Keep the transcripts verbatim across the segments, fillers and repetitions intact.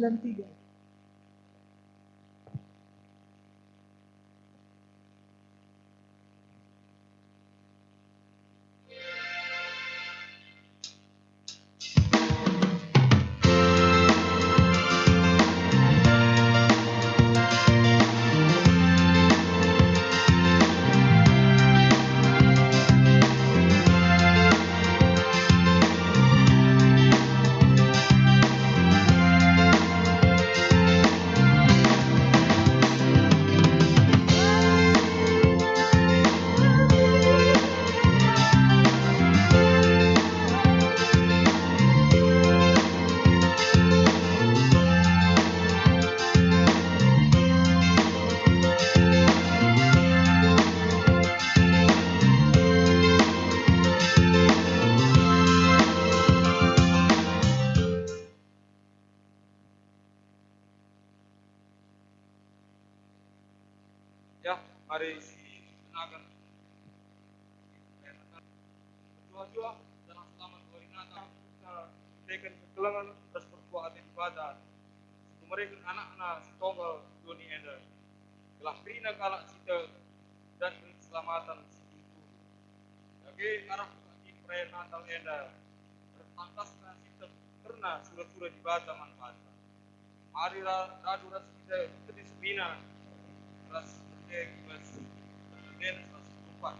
sembilan tiga. Ya, mari sikenaken. Erjuah-juah janah selamat wari Natal. Kita mereken kekelengen ras perkuah ate Dibata, si mereken anakna si tonggal doni enda. Gelah kerina kalak si tek dan keselamatan si tuhu. Dage arah perayaan Natal enda, ertangkasna si tek kerna sura-sura Dibata man banta. Mari ra-, radu ras kita tedis kerina ras ende i bas pertendin ras tupat.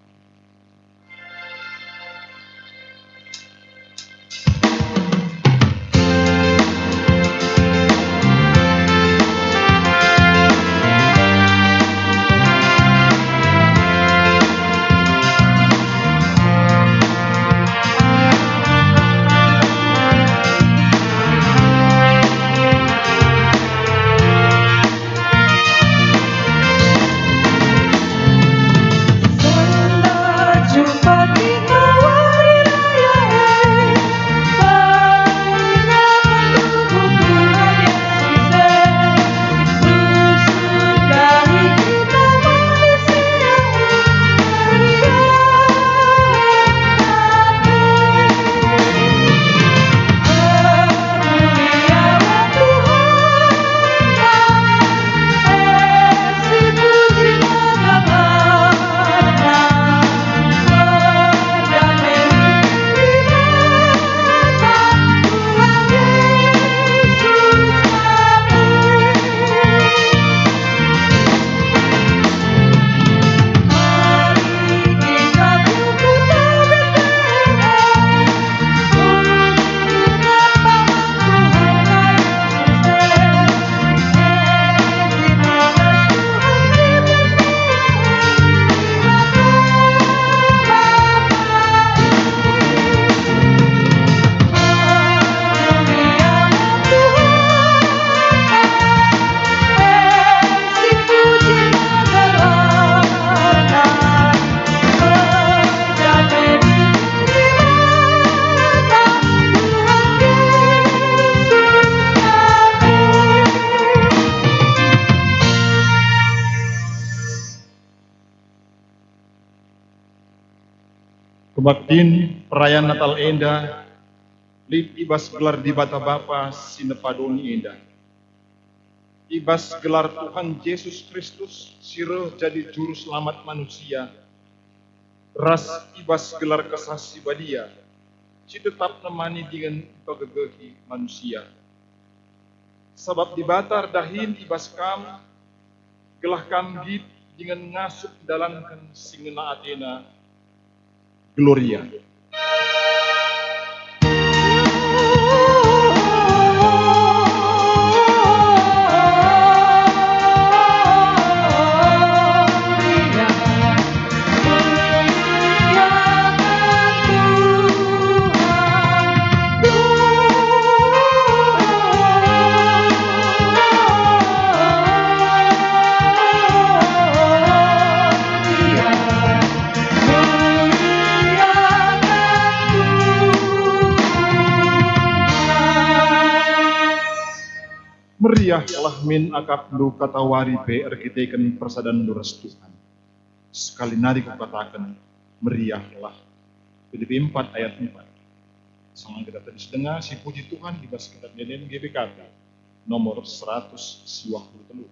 Kebaktin perayaan Natal enda lit i bas gelar Dibata Bapa si nepa doni enda. I bas gelar Tuhan Jesus Kristus si reh jadi Juru Selamat manusia, ras i bas gelar Kesah Si Badia si tetap nemani dingen ipegegehi manusia. Sabap Dibata erdahin i bas kam, gelah kam nggit dingen ngasup ndalanken si ngena atena. Gloria. Meriahlah min akapndu katawari pe erkiteken persadanndu ras Tuhan. Sekali nari kukataken, meriahlah. Filipi empat ayat empat. Sanga kita tedis denga sipuji Tuhan i bas kitab ende G B K P. nomor seratus siwah puluh telu.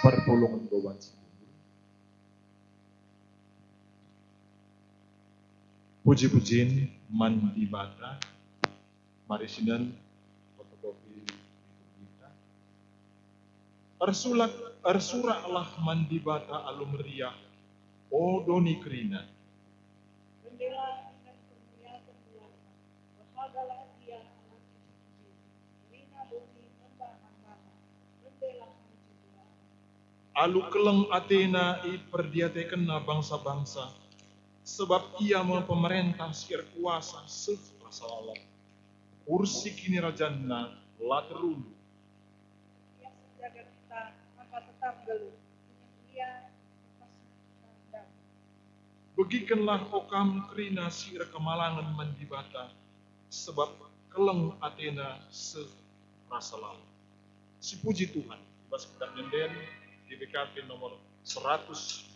Perpulungen Tuhan. Puji-pujin man Dibata. Mari sinan fotokopi liturgita. Ersulak, ersuraklah man Dibata alu meriah, o doni kerina. Rendelah inget permuliaken gelarNa, erhagalah Ia alat puji-puji, kerina doni embah man baNa, rendelah muji gelarNa. Alu keleng atena iperdiatekenNa bangsa-bangsa, sebab Ia me pemerentah si erkuasa seh rasa lalap. Kursi kinirajanNa la terulu. Ia si njaga kita maka tetap nggeluh, dingen Ia si ngempasi kita ndai. Begikenlah, o kam kerina si erkemalangen man Dibata, sebab keleng atena seh rasa lalap. Sipuji Tuhan, i bas Kitap Ende-enden, G B K P nomor seratus.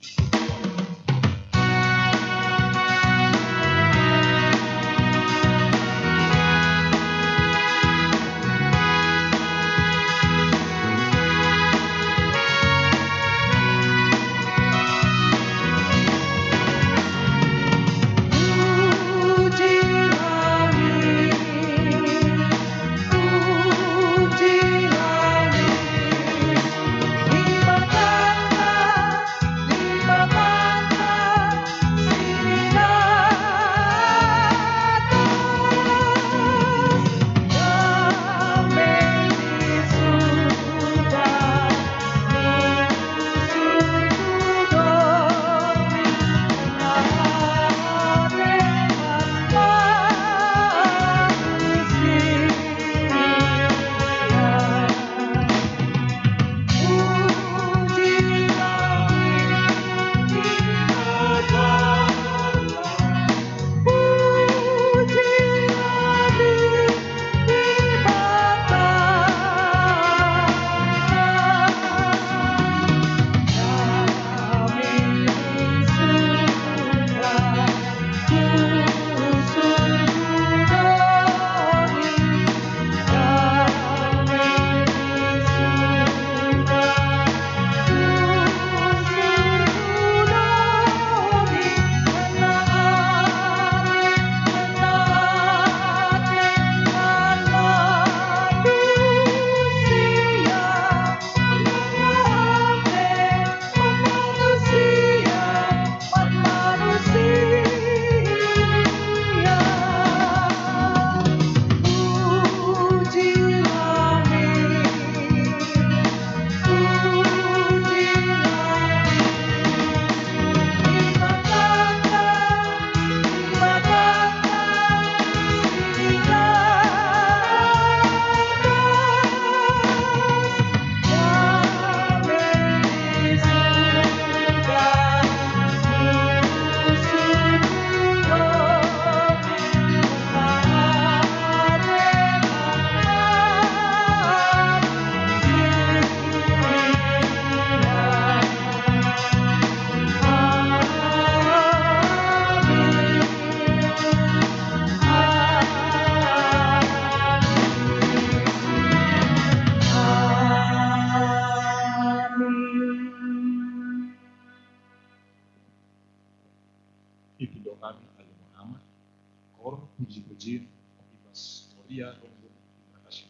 kami Ali Muhammad, kor puji-pujin i bas Moria Runggun. Terima kasih.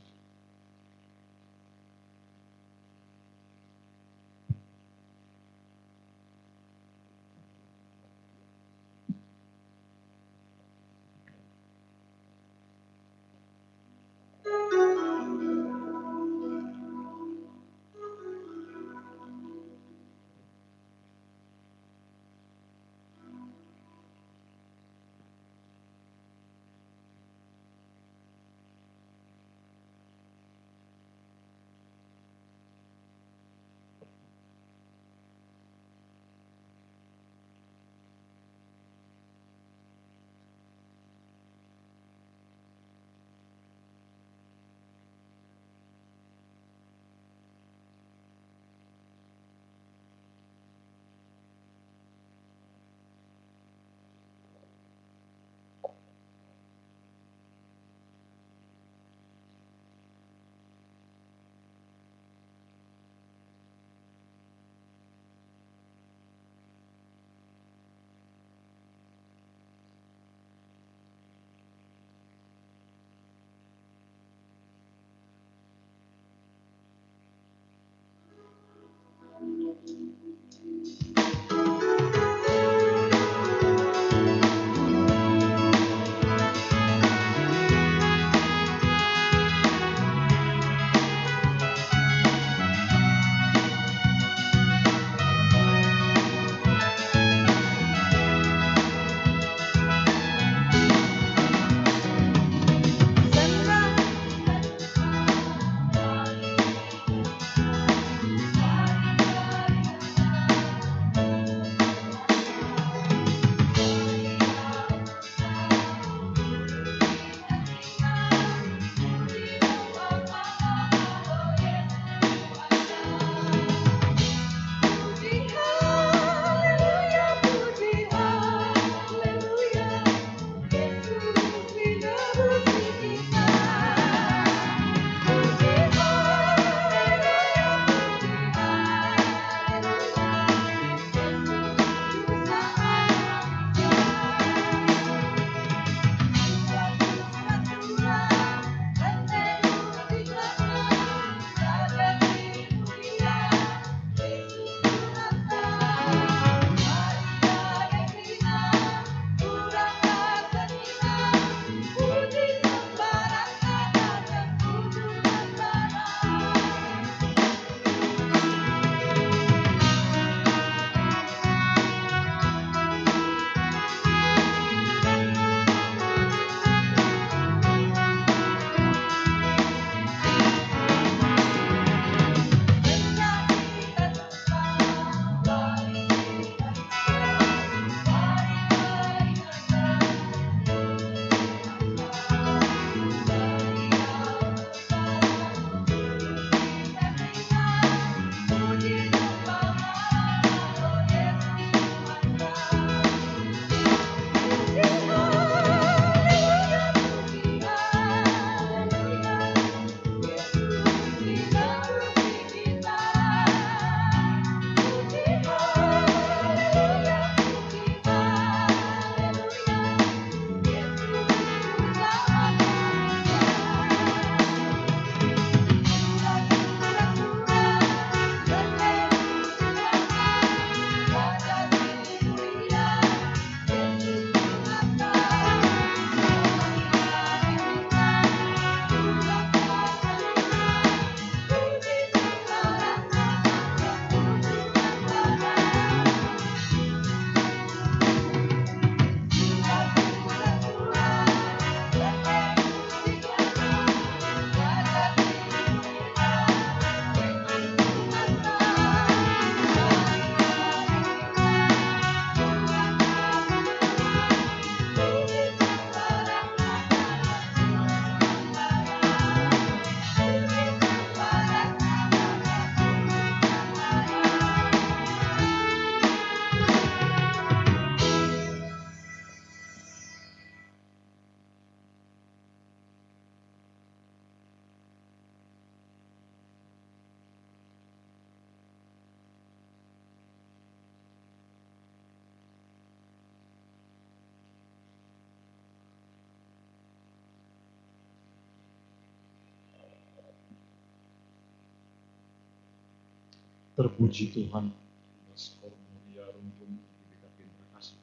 Terpuji Tuhan, i bas forum Maria Rungkun GBKP Terkasih.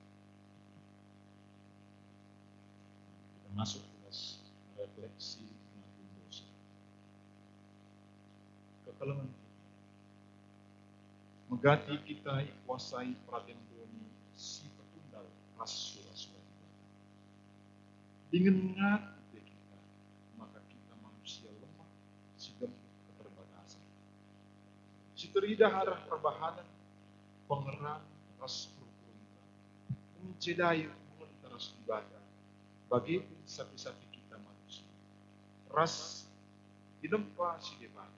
Kita masuk ke bas refleksi pengakuan dosa. Kekelengen kita. Megati kita ikuasai peraten doni si pertundal ras sura-sura Dibata. Dingen ngati pe kita maka kita manusia lemah si gempuk keterbatasen. Si teridah arah perbahanen, pengeran ras perukurenta. Mencedai hubungenta ras Dibata, bage pe sapih-sapih kita manusia. Ras dinempa si deban,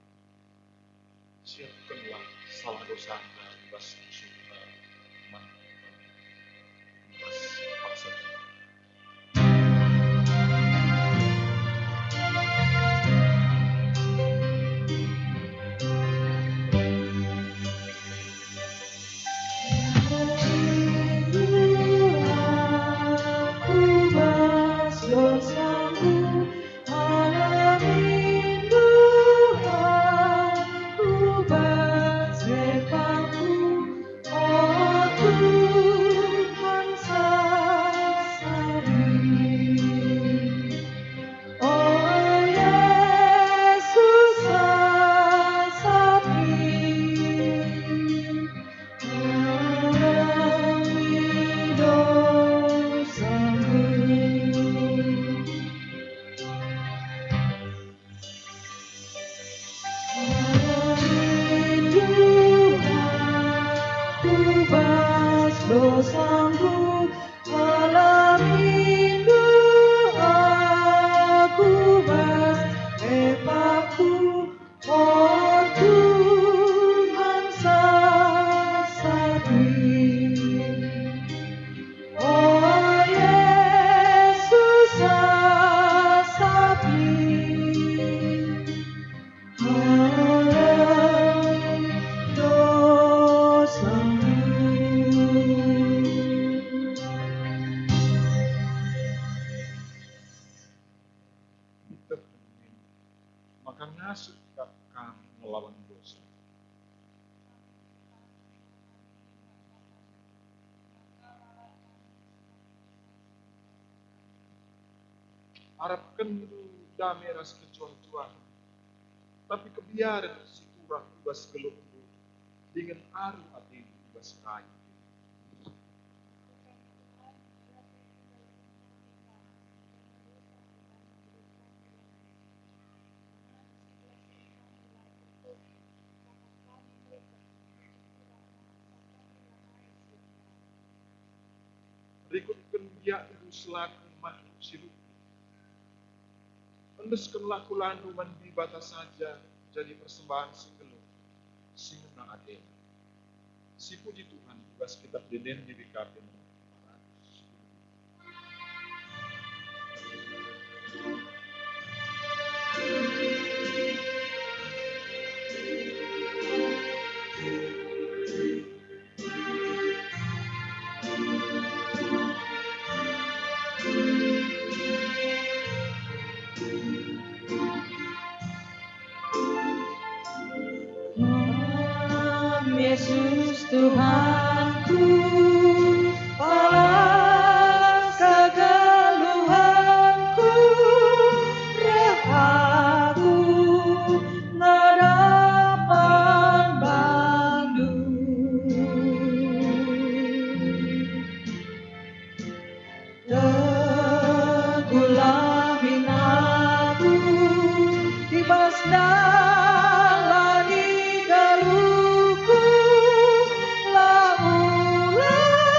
siapkenlah salah dosanta i bas pusuhta man Tuhan, i bas paksa Tuhan. Ku bas dosaku, alah rindu aku bas epakku, o Tuhan sasapi. O Yesus sasapi. Alah dosaku. Maka ngasup kap kam ngelawan dosa. Arapkenndu dame ras kejuah-juahen, tapi kebiaren si turah i bas geluhndu, dingen aru atendu i bas kai pe. Rikutken biakndu selaku makhluk si rukun. Endeskenlah kulandu man Dibata saja jadi persembahen si nggeluh, si ngena atena. Sipuji Tuhan i bas Kitab Ende-enden GBKP nomor empat ratus sepuluh. Ham Yesus Tuhanku, alas kegeluhenku, reh aku ngadap man bandu. Teguhlah min aku i bas dalan i geluhku, la ulang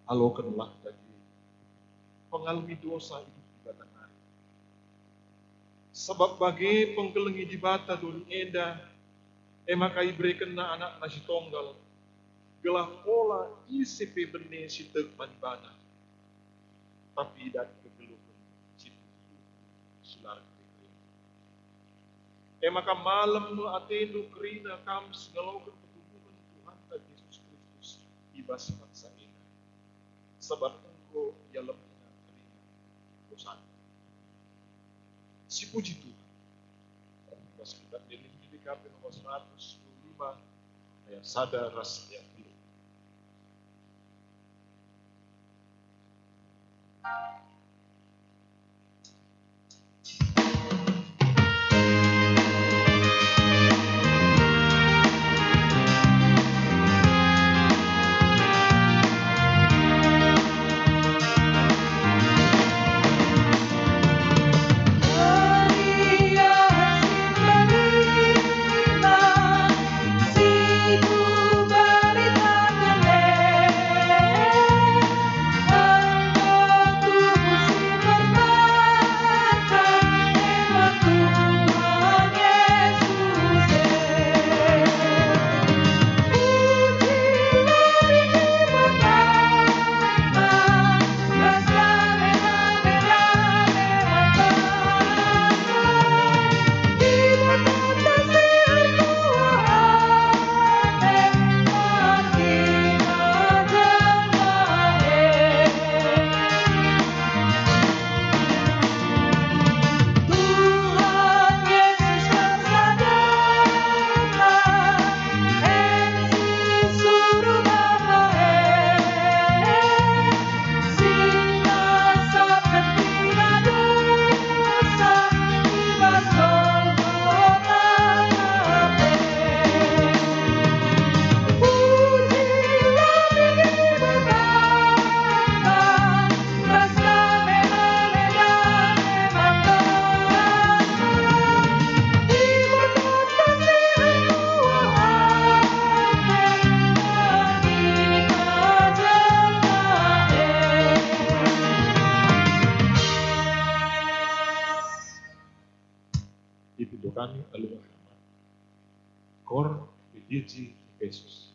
Alokenlah dage pengalemi dosa i Dibata nari. Sabap bage pengkelengi Dibata doni enda, e maka iberekenNa AnakNa si Tonggal, gelah ola ise pe bene si tek man baNa, tapi idat kegeluhen si tuhu si la erkeri-kerinna. E maka malem me atendu kerina kam si ngaloken ketubuhen Tuhanta Jesus Kristus i bas bangsa enda, sabap enggo ialemNa kerina dosanta. Sipuji Tuhan. Bas kitab Ende nini J K P nomor seratus dua puluh lima, ayat sada ras ayat telu. Ipindo kami alu Ahmad, Kor P J J Efesus.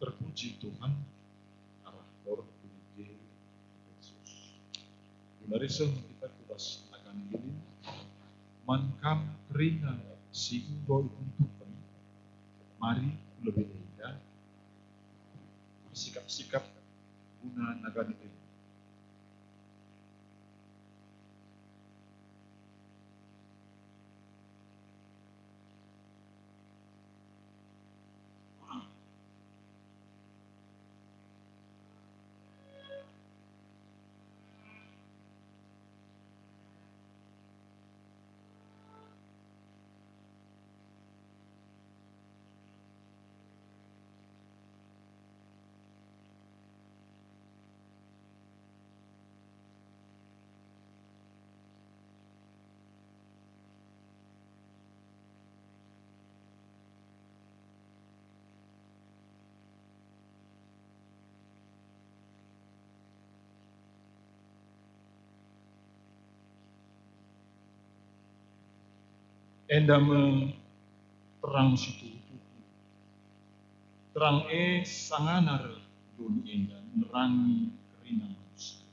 Terpuji Tuhan, arah kor Tuhan Jesus. Guna riseh kita ku bas nagan bilin, man kam kerina si enggo itentuken, mari ku lebe enda, bersikap-sikap guna nagan bilin. Enda me terang si tuhu-tuhu. Terang e sangana reh doni enda nerangi kerina manusia.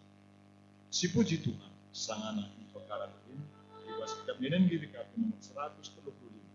Sipuji Tuhan, sangana ipekaraken i bas kitab Nidin G B K P nomor seratus telu puluh lima.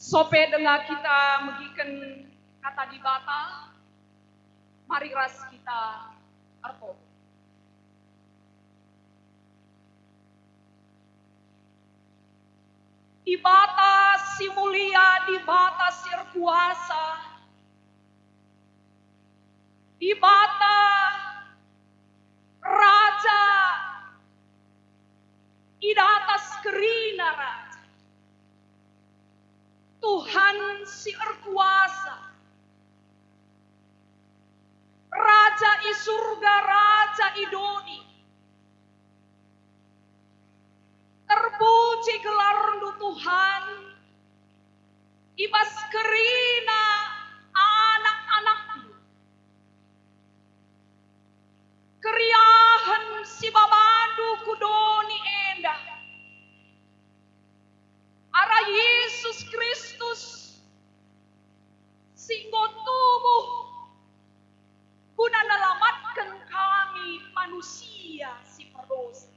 Sope denga kita megiken Kata Dibata, mari ras kita ertoto. Dibata si mulia, Dibata si erkuasa, Dibata Raja i datas kerina raja, Tuhan si erkuasa, Raja i Surga, Raja i doni. Terpuji gelarNdu, Tuhan, i bas kerina anak-anakNdu. Keriahen si babaNdu ku doni enda, arah Yesus Kristus si enggo tubuh guna nelamatken kami manusia si perdosa.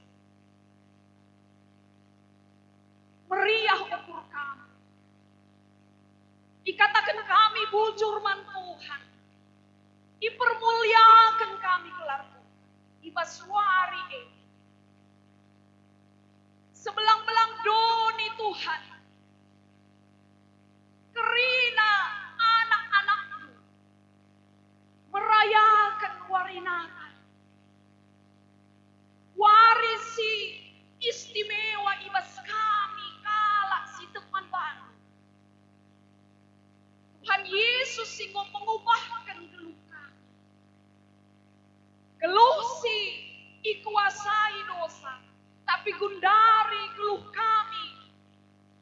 Meriah ukur kami. Ikataken kami bujur man Tuhan. Ipermuliaken kami gelar Tuhan i bas wari e. Sebelang-belang doni, Tuhan, kerina anak-anakNdu merayaken wari Natal. Wari si istimewa i bas kami kalak si tek man baNdu. Tuhan Yesus si enggo mengubahken geluh kami. Geluh si ikuasai dosa, tapi gundari geluh kami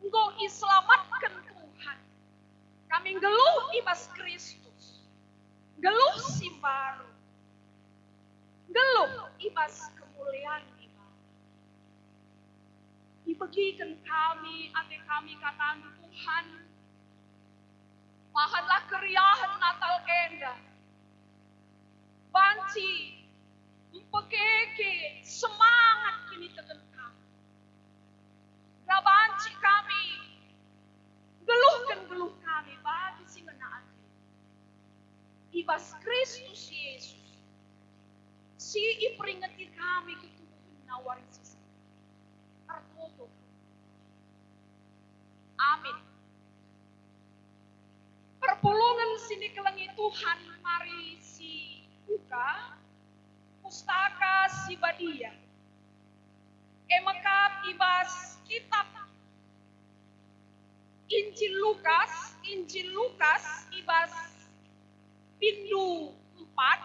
enggo iselamatken Tuhan. Kami nggeluh i bas Kristus, nggeluh si mbaru, nggeluh i bas kemulian Dibata. Ibegiken kami ate kami kataNdu, Tuhan. Bahanlah keriahen Natal enda banci mpekeke semangat kiniteken kami. Enda banci kami nggeluhken geluh kami bagi si ngena ate. I bas Kristus Yesus, si iperingeti kami ketubuhenNa wari si senina. Ertoto. Amin. Perpulungen si nikelengi Tuhan, mari sibuka Pustaka Si Badia. E mekap i bas kitab Injil Lukas, Injil Lukas i bas bindu empat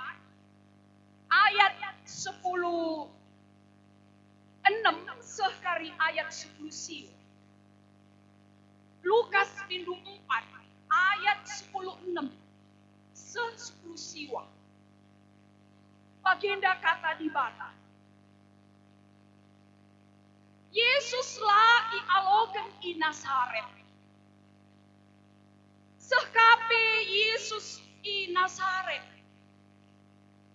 ayat sepuluh enem seh kari ayat sepuluh siwah. Lukas bindu empat ayat sepuluh enem seh sepuluh siwah. Bagenda Kata Dibata. Yesus la ialoken i Nasaret. Seh ka pe Yesus i Nasaret,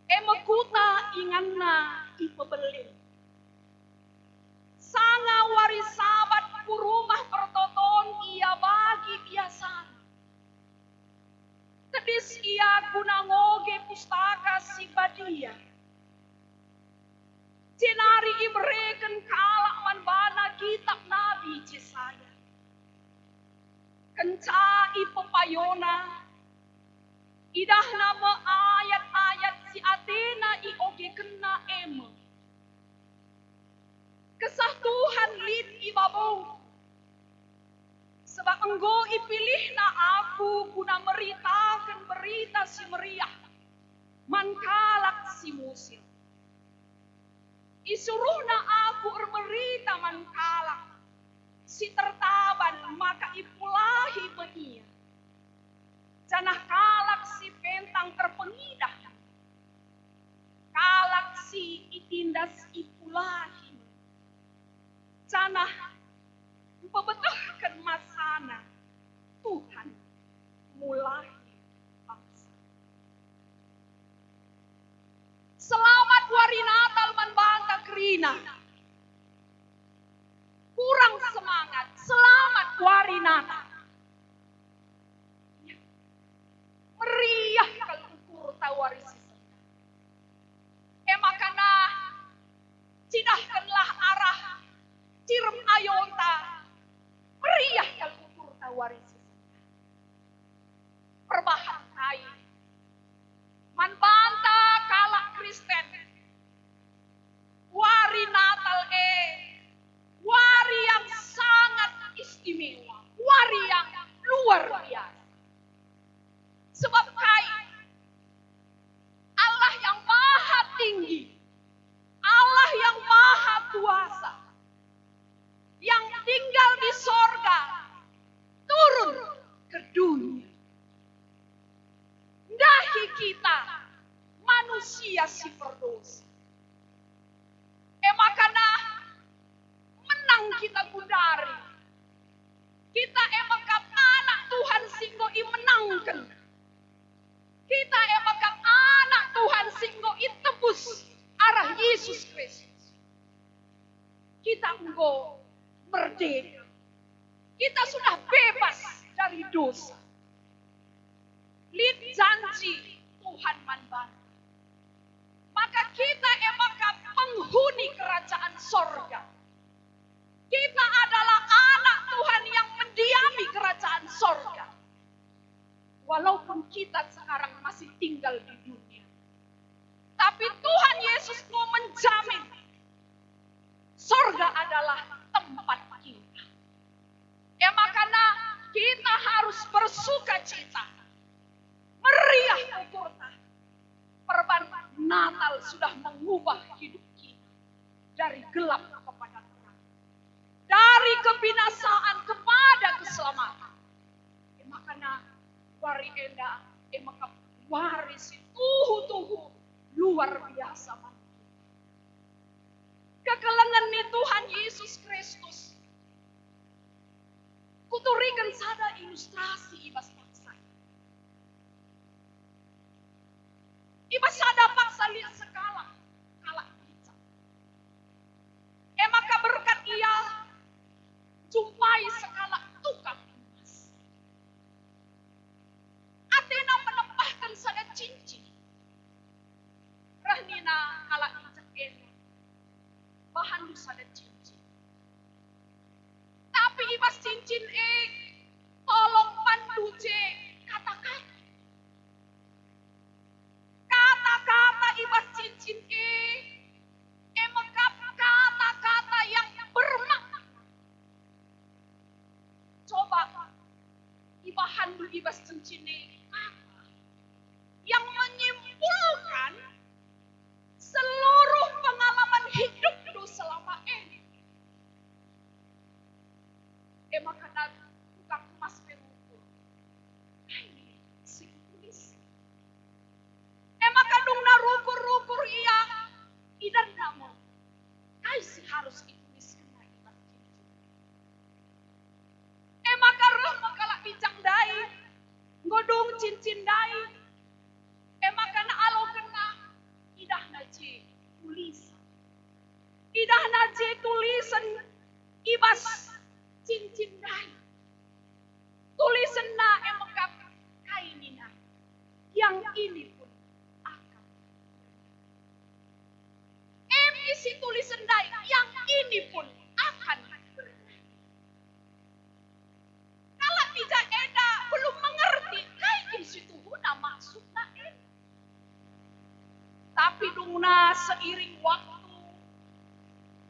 e me kuta inganna ipebelin. Sanga wari Sabat ku Rumah Pertoton Ia bagi biasana. Tedis Ia guna ngoge Pustaka Si Badia. Jenari ibereken kalak man baNa kitab Nabi Jesaya. Kenca ipepayona, idahna me ayat-ayat si atena iogekenna e me, "Kesah Tuhan lit i babongku, sebab enggo ipilihNa aku guna meritaken Berita Si Meriah man kalak si musil. IsuruhNa aku erberita man kalak si tertaban maka ipulahi me ia, janah kalak si pentang erpengidah, kalak si itindas ipulahi me, janah mpebetehken masana Tuhan mulahi bangsa." Selamat Wari Natal man banta kerina. Kurang semangat, selamat Wari Natal. ngayonta, meriah kal ukurta wari si sendah. Perbahan kai man banta kalak Kristen, wari Natal e wari yang sangat istimewa, wari yang luar biasa. Sebab kai? Allah yang Maha Tinggi, Allah yang Maha Kuasa, yang tinggal di sorga, turun ke dunia. Ndahi kita, manusia si perdosa. E maka nah, menang kita gundari. Kita e maka anak Tuhan si enggo imenangken. Kita e maka anak Tuhan si enggo itebus arah Yesus Kristus. Kita enggo merdeka. Kita sudah bebas dari dosa. Lit janji Tuhan man banta. Maka kita e maka penghuni kerajaan sorga. Kita adalah anak Tuhan yang mendiami kerajaan sorga. Walaupun kita sekarang masih tinggal di dunia, tapi Tuhan Yesus mau menjamin sorga adalah tempat kita. E maka nah, kita harus bersukacita, meriah ukurta. Perban Natal sudah mengubah hidup kita dari gelap kepada terang, dari kebinasaan kepada keselamatan. E maka nah, wari enda, e maka wari si tuhu-tuhu luar biasa man kita. Kekelengen ni Tuhan Yesus Kristus kuturiken sada ilustrasi i bas paksa. I bas sada paksa lit sekalak kalak bicara. E maka berkat ia jumpai sekalak tukang emas. Atena menempahken sada cincin. Reh nina kalak bicara enda, "Bahanndu sada cincin. Tapi i bas cincin e, tolong panndu je kata-kata. Kata-kata i bas cincin e, e mekap kata-kata yang bermakna. Coba ibahanndu i bas cincin e kata yang menyimpulkan seluruh pengalaman hidupndu selama ini." E maka tukang emas pe rukur, "Kai si kutulis?" E maka dungna rukur-rukur ia, idanna me kai si harus ituliskenna i bas cincin. E maka reh me kalak bicara ndai, enggo dung cincin ndai. E maka alokenna, idahna je tulisan. Idahna je tulisen i bas cincin ndai. Tulisenna e mekap kai nina, "Yang ini pun akan." Em isi tulisen ndai, "Yang ini pun akan." Kalak bicara enda belum mengerti kai kin situhuna maksudna enda. Tapi dungna seiring waktu,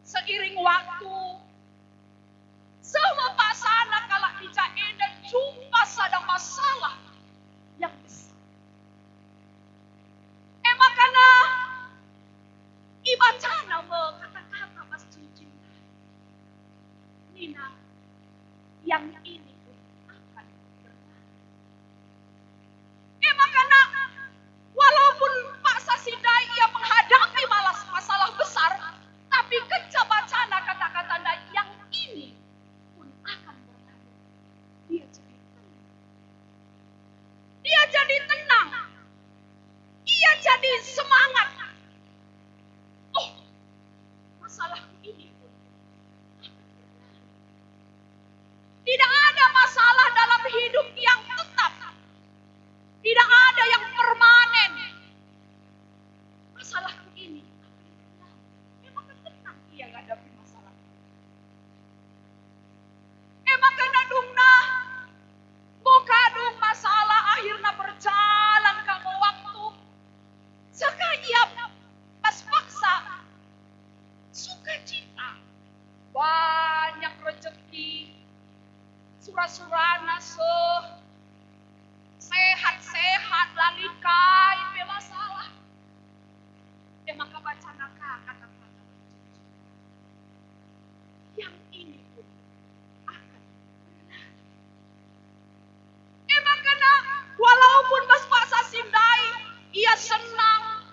seiring waktu, seh me paksana kalak bicara enda jumpa sada masalah yang besar. E maka nah, ibacana me kata-kata bas cincin nina, "Yang ini pun akan berlalu." E maka nah, walaupun paksa si ndai ia menghadapi malas-, masalah besar, tapi kenca bacana kata-kata ndai, "Yang ini pun akan berlalu," ia jadi tenang. Ia jadi tenang. Ia jadi semangat. Oh, masalahku ini pun akan berlalu. Tidak ada sura-surana seh, sehat-sehat, la lit kai pe masalah. E maka bacana ka kata-kata yang ini pun akan berlalu. E maka, walaupun bas paksa si ndai ia senang,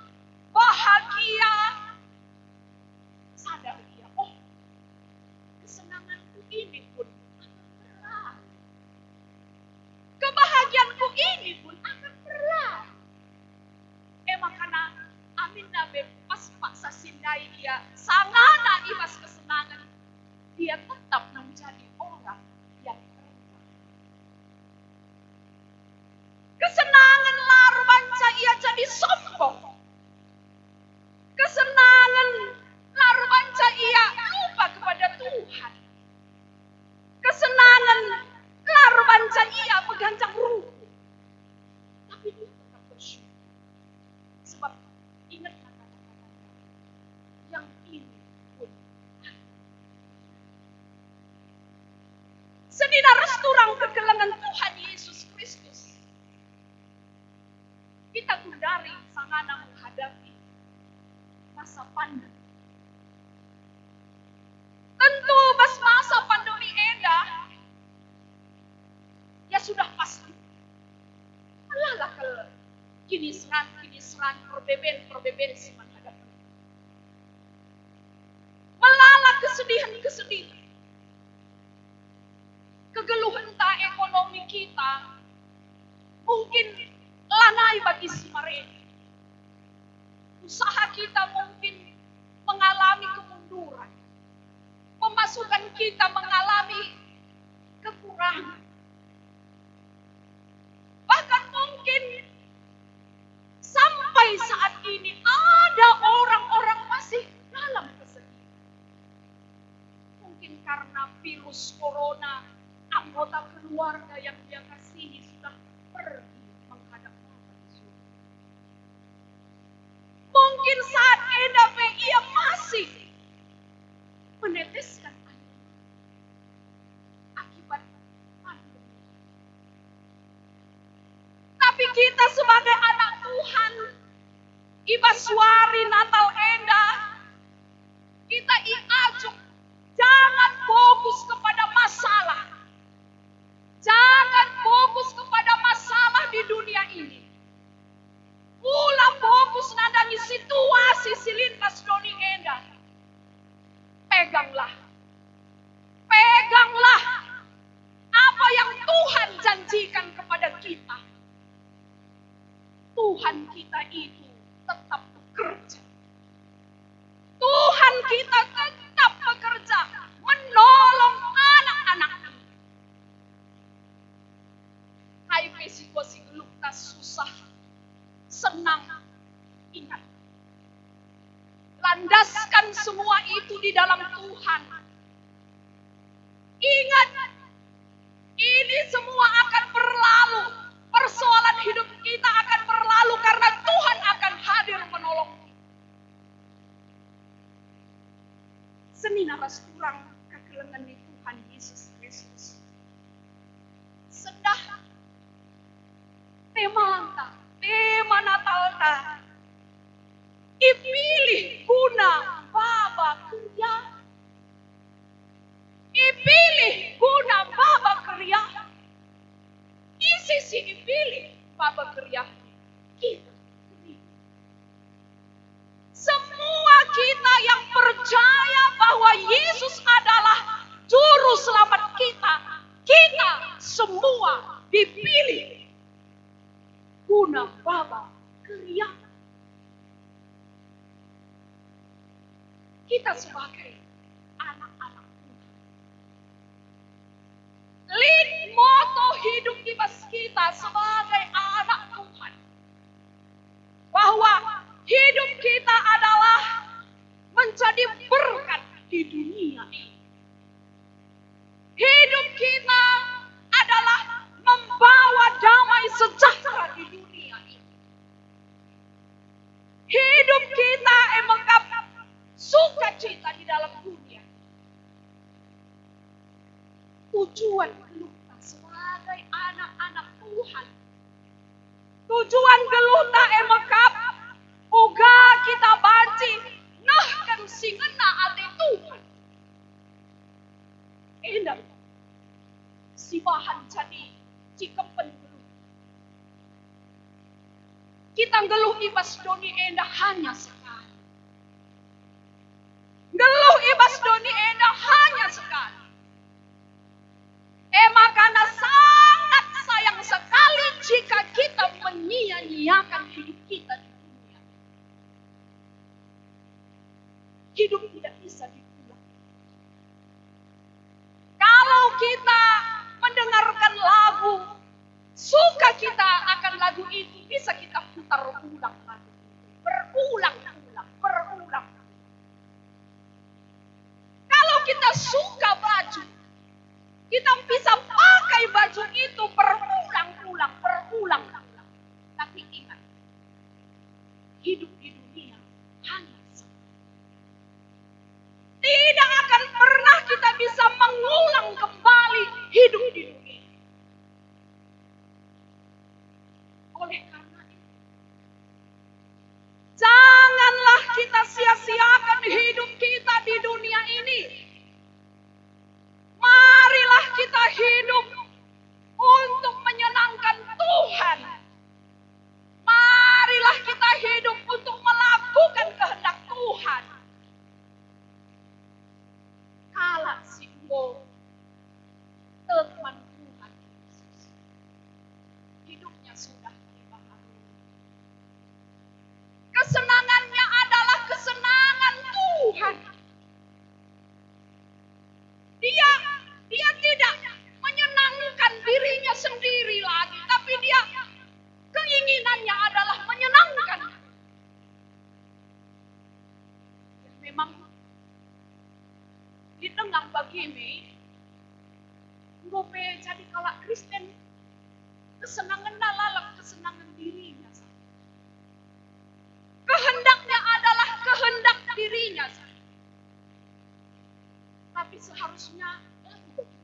bahagia, sadar ia, "Oh, kesenanganku ini pun akan berlalu. Kebahagiaanku ini pun akan berlalu." E maka, aminna pe bas paksa si ndai ia sangana i bas kesenangen, ia tetap menjadi orang yang rendah. Kesenangen la erbanca ia jadi sombong. Kesenangen la erbanca ia lupa kepada Tuhan. Kesenangen la erbanca ia meganjang ruku. Tapi dia tetap bersyukur. Sebab ingatlah kata-kata yang ini pun. Senina ras turang kekelengen Tuhan Yesus Kristus, kita gundari sangana menghadapi masa pandemi. Tentu bas masa pandemi enda, ya sudah pasti, melalah kal kiniseran-kiniseran, perbeben-perbeben si man hadapenta. Melalah kesedihen-kesedihen. Kegeluhenta ekonomi kita mungkin lanai bagi si mare. Usaha kita mungkin mengalami kemunduran. Pemasukan kita mengalami kekurangan. Bahkan mungkin sampai saat ini ada orang-orang masih dalam kesedihan. Mungkin karena virus corona, anggota keluarga yang dia kasihi sudah pergi menghadap Bapa di surga. Mungkin saat enda pe ia masih meneteskan air mata akibat pandemi. Tapi kita sebagai anak Tuhan, i bas wari Natal enda, kita iajuk, jangan fokus kepada masalah. Jangan fokus kepada masalah di dunia ini. Ula fokus nandangi situasi si lit bas doni enda. Peganglah. Peganglah apa yang Tuhan janjikan kepada kita. Tuhan kita itu tetap bekerja. Tuhan kita tetap bekerja menolong anak-anaknya. Kai pe situasi geluhta susah, senang, ingat, landaskan semua itu di dalam Tuhan. Ingat, ini semua akan berlalu. Persoalan hidup kita akan berlalu karena Tuhan akan hadir menolong. Senina ras turang kekelengen ni Tuhan Yesus Kristus. Sendah temanta, tema Natalta, ipilih guna baba keriahen. Ipilih guna baba keriahen. Ise si ipilih baba keriahen? Kita. Semua kita yang percaya bahwa Yesus adalah Juru Selamat kita, kita semua dipilih guna baba keriahen. Kita sebagai anak-anak Tuhan, lit moto hidup i bas kita sebagai anak Tuhan, bahwa hidup kita adalah menjadi berkat di dunia ini. Hidup kita adalah membawa damai sejahtera di dunia ini. Hidup kita e mekap sukacita di dalam dunia. Tujuan geluhta sebagai anak-anak Tuhan. Tujuan geluhta e mekap, uga kita banci nehken si ngena ate Tuhan. Enda si bahan jadi cikepen geluh. Kita nggeluh i bas doni enda hanya sekali. Nggeluh i bas doni enda hanya sekali. E makana sangat sayang sekali jika kita menyia-nyiakan hidup kita di dunia. Hidup tidak bisa diulang. Kalau kita mendengarkan lagu, suka kita akan lagu itu, bisa kita putar ulang lagu itu. Berulang-ulang, berulang-ulang. Kalau kita suka baju, kita bisa pakai baju itu berulang-ulang, berulang-ulang. Tapi ingat, hidup di dunia hanya sekali. Tidak akan pernah kita bisa mengulang kembali hidup di dunia. Oleh karena itu, janganlah kita sia-siakan hidup kita di dunia ini. Marilah kita hidup untuk menyenangkan Tuhan. Marilah kita hidup untuk melakukan kehendak Tuhan. Kalak si enggo tek man Tuhan Yesus, hidupnya sudah terima kasih. Kesenangannya adalah kesenangan Tuhan. Dia, dia tidak menyenangkan dirinya sendiri lagi, tapi dia keinginannya adalah menyenangkan. Ya, memang di tengah bagi me, enggo pe jadi kalak Kristen, kesenangenna lalap kesenangan dirinya saja. Kehendaknya adalah kehendak dirinya saja. Tapi seharusnya lagu begitu.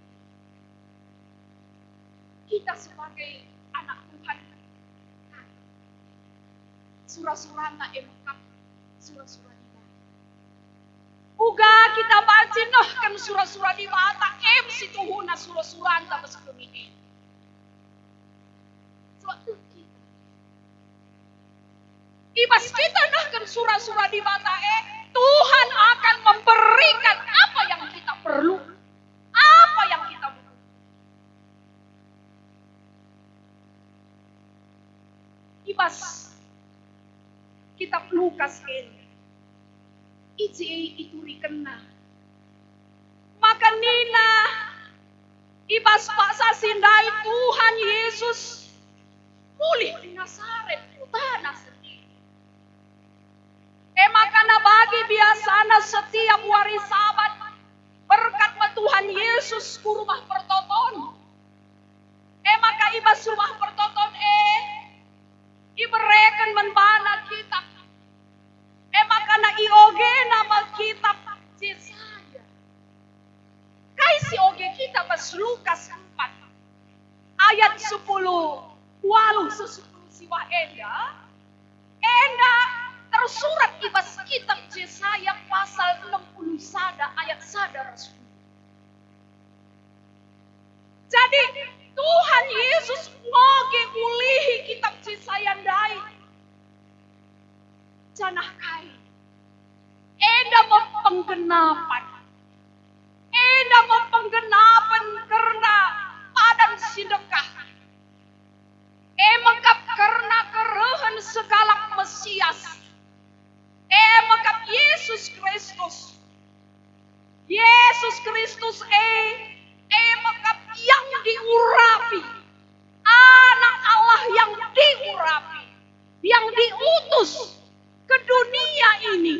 Kita sebagai anak Tuhan, sura-surana e mekap sura-sura Dibata. Uga kita banci nehken sura-sura Dibata, em si tuhuna sura-suranta bas doni e. Sebab tek kita. I bas kita nehken sura-sura Dibata e, Tuhan akan memberikan apa yang kita perlu, apa yang kita butuhkan. I bas kitab Lukas e, i je iturikenna maka nina, i bas paksa si ndai Tuhan Yesus mulih i Nasaret, kutana sendiri. E maka bagi biasana setiap wari Sabat, berkat me Tuhan Yesus ku rumah pertoton. E maka i bas rumah pertoton e, ibereken man bana kitab. E maka iogena me kitab Jesaya. Kai si oge kita bas Lukas empat ayat sepuluh waluh seh sepuluh siwah enda? Enda tersurat i bas kitab Jesaya pasal enam puluh sada ayat sada ras dua. Jadi, Tuhan Yesus ngoge mulihi kitab Jesaya ndai. Janah kai? Enda me penggenapen. Enda me penggenapen kerna padan si ndekah. E mekap kerna kerehen sekalak Mesias. E mekap Yesus Kristus. Yesus Kristus e, e mekap yang diurapi, Anak Allah yang diurapi, yang diutus ke dunia ini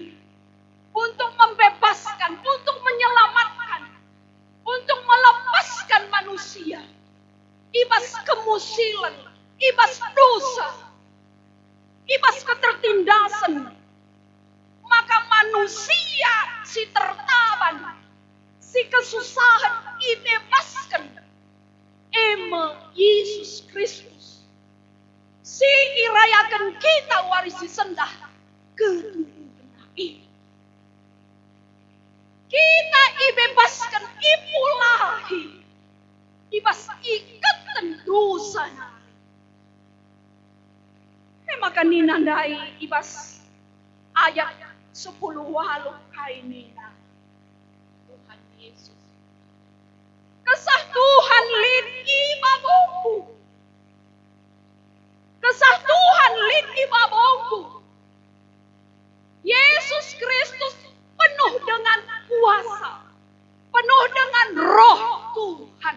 untuk membebaskan, untuk menyelamatkan, untuk melepaskan manusia i bas kemusilen, i bas dosa, i bas ketertindasen. Maka manusia si tertaban, si kesusahen ibebasken, e me kita wari si sendah ketubuhen e. Kita ibebasken, ipulahi i bas iketen dosa nari. E maka nina ndai i bas ayat sepuluh waluh kai nina Tuhan Yesus, "Kesah Tuhan lit i babongku. Kesah Tuhan lit i babongku." Yesus Kristus penuh dengan kuasa, penuh dengan Roh Tuhan.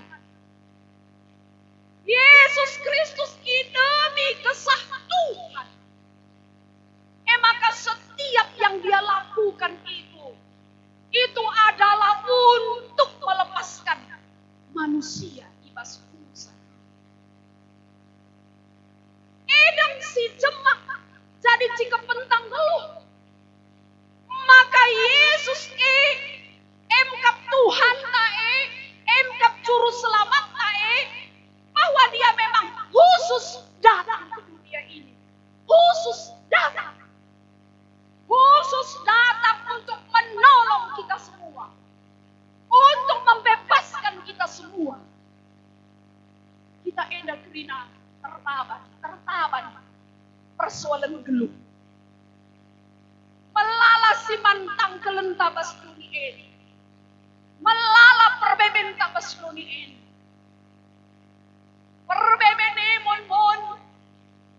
Yesus Kristus idemi kesah Tuhan. E maka setiap yang dia lakukan itu, itu adalah untuk melepaskan manusia i bas dosa. Edem si jemak jadi cikepenta nggeluh. Maka Yesus e, emkap Tuhanta e, emkap Juru Selamatta e, bahwa Dia memang khusus datang ke dunia ini. Khusus datang. Khusus datang untuk menolong kita semua. Untuk membebaskan kita semua. Kita enda kerina tertaban, tertaban persoalen nggeluh. Melala si man tangkelenta bas doni enda. Melala perbebenta bas doni enda. Perbeben e mon-mon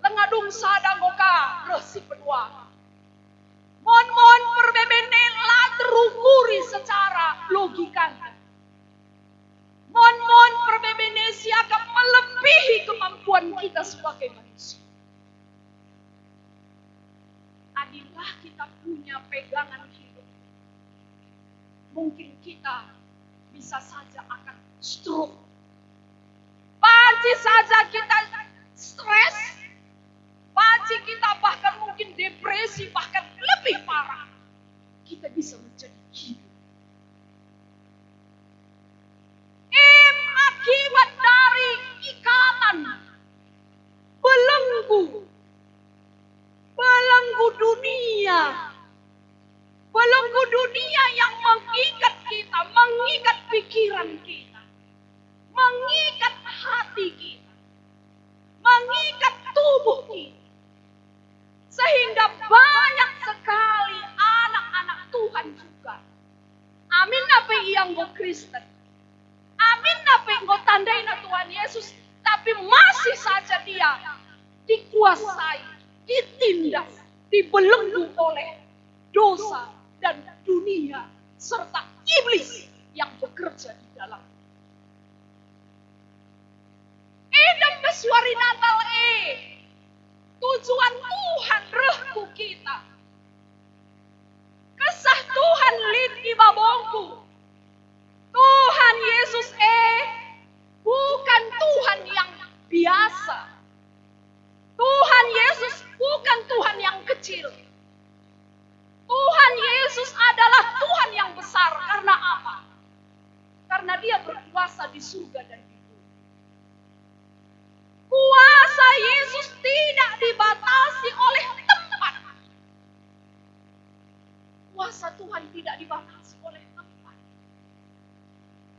langa dung sada enggo ka reh si peduaken. Mon-mon perbeben e la terukuri secara logikanya. Mon-mon perbeben e siakap melebihi kemampuan kita sebagai manusia. Adi la kita punya pegangan hidup, mungkin kita bisa saja akan stroke. Banci saja kita stres, banci kita bahkan mungkin depresi, bahkan lebih parah, kita bisa menjadi gila. Em akibat dari ikatan, belenggu, belenggu dunia, belenggu dunia yang mengikat kita, mengikat pikiran kita, mengikat hati kita, mengikat tubuh kita. Sehingga banyak sekali anak-anak Tuhan juga. Aminna pe ia enggo Kristen. Aminna pe enggo tandaina Tuhan Yesus, tapi masih saja dia dikuasai, ditindas, dibelenggu oleh dosa dan dunia serta iblis yang bekerja di dalam. Enda pe wari Natal e, tujuan Tuhan reh ku kita. Kesah Tuhan lit i babongku. Tuhan Yesus e bukan Tuhan yang biasa. Tuhan Yesus bukan Tuhan yang kecil. Tuhan Yesus adalah Tuhan yang besar. Karena apa? Karena Dia berkuasa di surga dan di bumi. Kuasa Yesus tidak dibatasi oleh tempat. Kuasa Tuhan tidak dibatasi oleh tempat.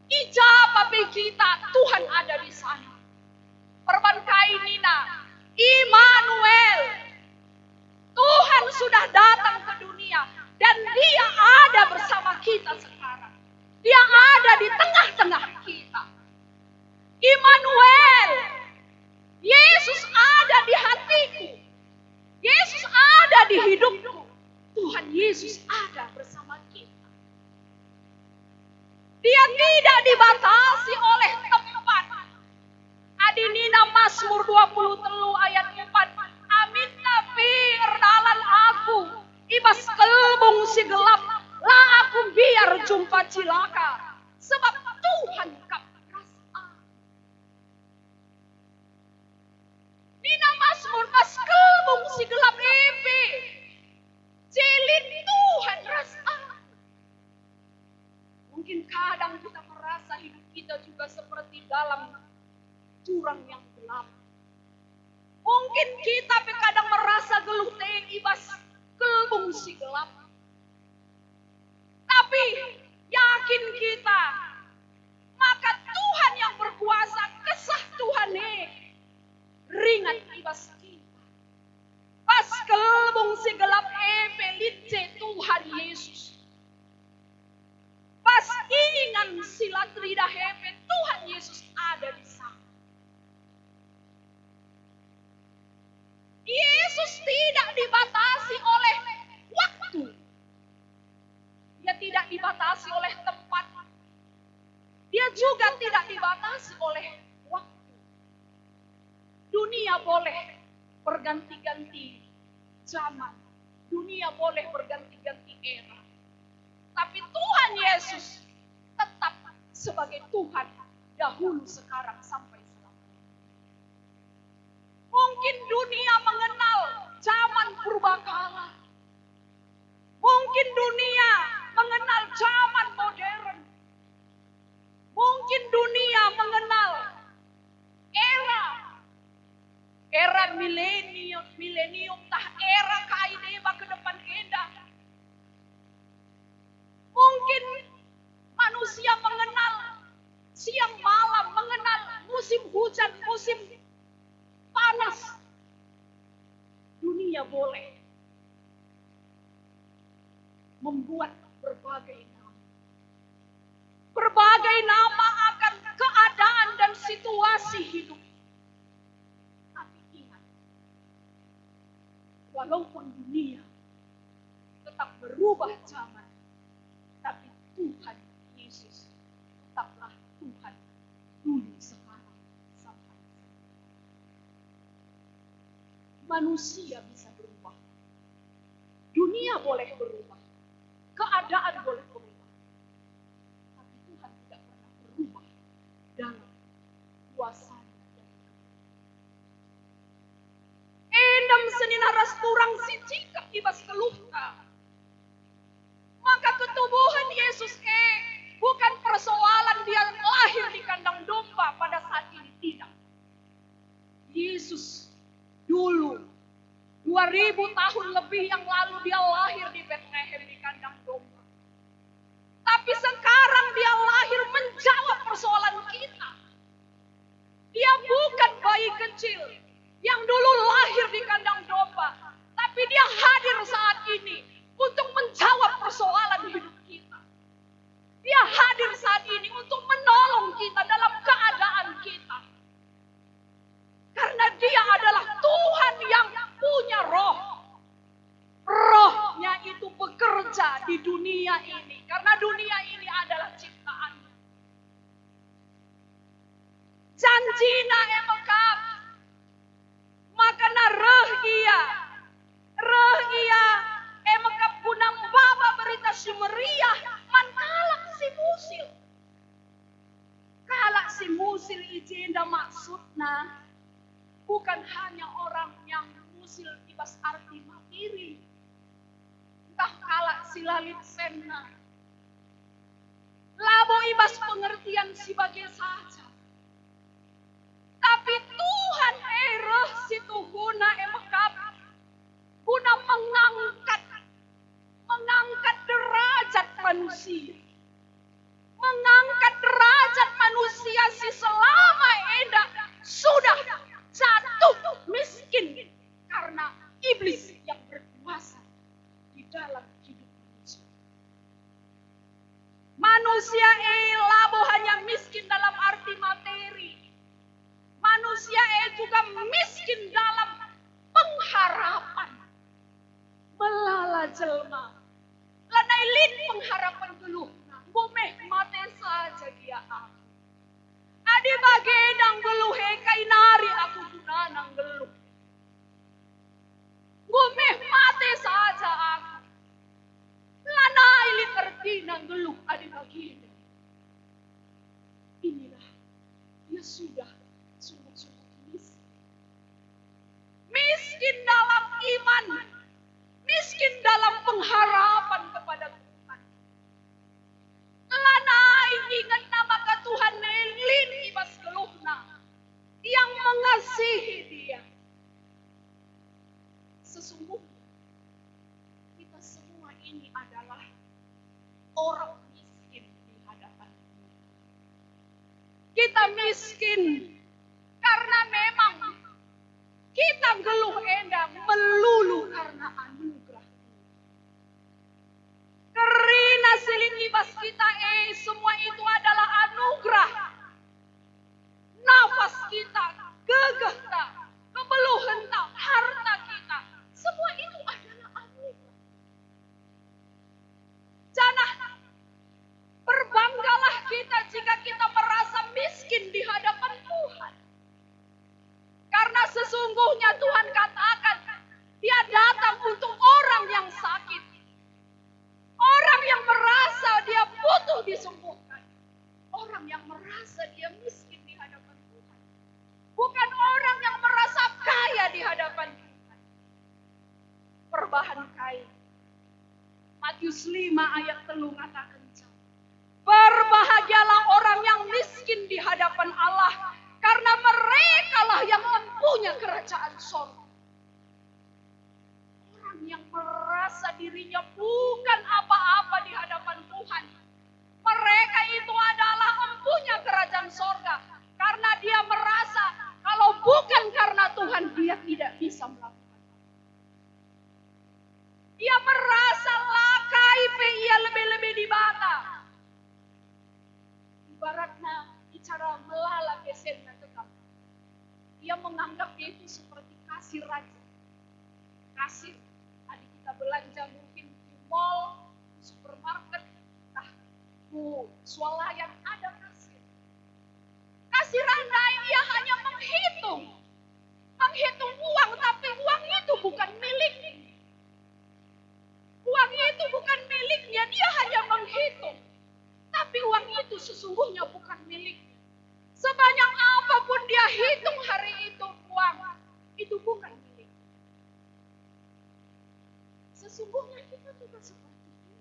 I ja pe kita, Tuhan ada di sana. Perban kai nina, Immanuel, Tuhan sudah datang ke dunia dan Dia ada bersama kita sekarang. Dia ada di tengah-tengah kita. Immanuel, Yesus ada di hatiku. Yesus ada di hidupku. Tuhan Yesus ada bersama kita. Dia tidak dibatasi oleh tempat. Adi nina Mazmur dua puluh telu ayat empat, "Aminna pe erdalan aku i bas kelbung si gelap, la aku mbiar jumpa cilaka, sebab Tuhan kap ras aku." Nina Mazmur, "Bas kelbung si gelap e pe, lit Tuhan ras aku." Mungkin kadang kita merasa hidup kita juga seperti dalam jurang yang gelap. Mungkin kita pe kadang merasa geluh tek i bas gelbung si gelap. Tapi yakin kita, maka Tuhan yang berkuasa, Kesah Tuhan e ringan i bas kita. Bas gelbung si gelap e pe lit je Tuhan Yesus. Bas ingan si la teridah e pe Tuhan Yesus ada di sana. Yesus tidak dibatasi oleh waktu. Dia tidak dibatasi oleh tempat. Dia juga tidak dibatasi oleh waktu. Dunia boleh berganti-ganti zaman. Dunia boleh berganti-ganti era. Tapi Tuhan Yesus tetap sebagai Tuhan dahulu, sekarang, sampai selamanya. Mungkin dunia mengenal zaman purbakala. Mungkin dunia mengenal zaman modern. Mungkin dunia mengenal era, era milenium, milenium, tah era kai deba ke depan enda. Mungkin manusia mengenal siang malam, mengenal musim hujan, musim panas. Dunia boleh membuat berbagai nama. Berbagai nama akan keadaan dan situasi hidup. Tapi ingat, walaupun dunia tetap berubah zaman, tapi Tuhan Yesus tetaplah Tuhan dulu, sekarang, sampai selamanya. Manusia bisa berubah. Dunia boleh berubah. Keadaan boleh berubah. Tapi Tuhan tidak pernah berubah dalam kuasa-Nya yang kekal. Enda me senina ras turang si cikep i bas geluhta. Maka ketubuhen Yesus e bukan persoalan Dia lahir di kandang domba pada saat ini, tidak. Yesus dulu, dua ribu tahun lebih yang lalu, Dia lahir di Betlehem, di kandang domba. Tapi sekarang Dia lahir menjawab persoalan kita. Dia bukan bayi kecil yang dulu lahir di kandang domba, tapi Dia hadir saat ini untuk menjawab persoalan hidup kita. Dia hadir saat ini untuk menolong kita dalam keadaan kita. Karena Dia adalah Tuhan yang punya Roh. Roh-Nya itu bekerja di dunia ini, karena dunia ini adalah ciptaan-Nya. Janji-Na e mekap, maka reh Ia, reh Ia e mekap guna maba Berita Si Meriah man kalak si musil. Kalak si musil i jenda maksudna bukan hanya orang yang musil i bas arti materi, ntah kalak si la lit senna, labo i bas pengertian si bage saja. Tapi Tuhan e reh si tuhuna e mekap guna mengangkat, mengangkat derajat manusia. Mengangkat derajat manusia si selama enda sudah jatuh miskin karena iblis yang berkuasa di dalam hidup manusia. Manusia e labo hanya miskin dalam arti materi. Manusia e juga miskin dalam pengharapan. Melala jelma, lanai lit pengharapen geluhna, enggo meh mate saja gia aku. Adi bage nda nggeluh e, kai nari aku gunana nggeluh? Enggo meh mate saja aku. Lanai lit ertina nggeluh adi bagenda. Inilah, ia sudah sungguh-sungguh miskin. Miskin dalam iman, miskin dalam pengharapan kepada Tuhan. Lanai ingetna maka Tuhan e lit i bas geluhna, yang mengasihi dia. Kita miskin karena memang kita nggeluh enda melulu karena anugerah. Kerina si lit i bas kita e, semua itu adalah anugerah. Nafas kita, gegehta, kebeluhenta, harta kita, semua itu adalah anugerah. Janah berbanggalah kita jika kita merasa miskin di hadapan Tuhan. Karena sesungguhnya Tuhan katakan, Dia datang untuk orang yang sakit. Orang yang merasa dia butuh disembuhkan. Orang yang merasa dia miskin di hadapan Tuhan. Bukan orang yang merasa kaya di hadapan Tuhan. Perbahan kai? Matius lima ayat telu ngatakenca, "Berbahagialah orang yang miskin di hadapan Allah, karena merekalah yang empunya kerajaan sorga." Orang yang merasa dirinya bukan apa-apa di hadapan Tuhan, mereka itu adalah empunya kerajaan sorga, karena dia merasa kalau bukan karena Tuhan, dia tidak bisa melakukan apa. Ia merasa la kai pe ia lebe-lebe Dibata. Ibaratna bicara melala kesenna tetap. Ia menganggap dia itu seperti kasir raja. Kasir, adi kita belanja mungkin di mall, di supermarket, ntah ku swalayan ada kasir. Kasir ndai ia hanya menghitung. Menghitung uang, tapi uang itu bukan miliknya. Uang itu bukan miliknya, dia hanya menghitung. Tapi uang itu sesungguhnya bukan miliknya. Sebanyak apapun dia hitung hari itu uang, itu bukan miliknya. Sesungguhnya kita juga seperti itu.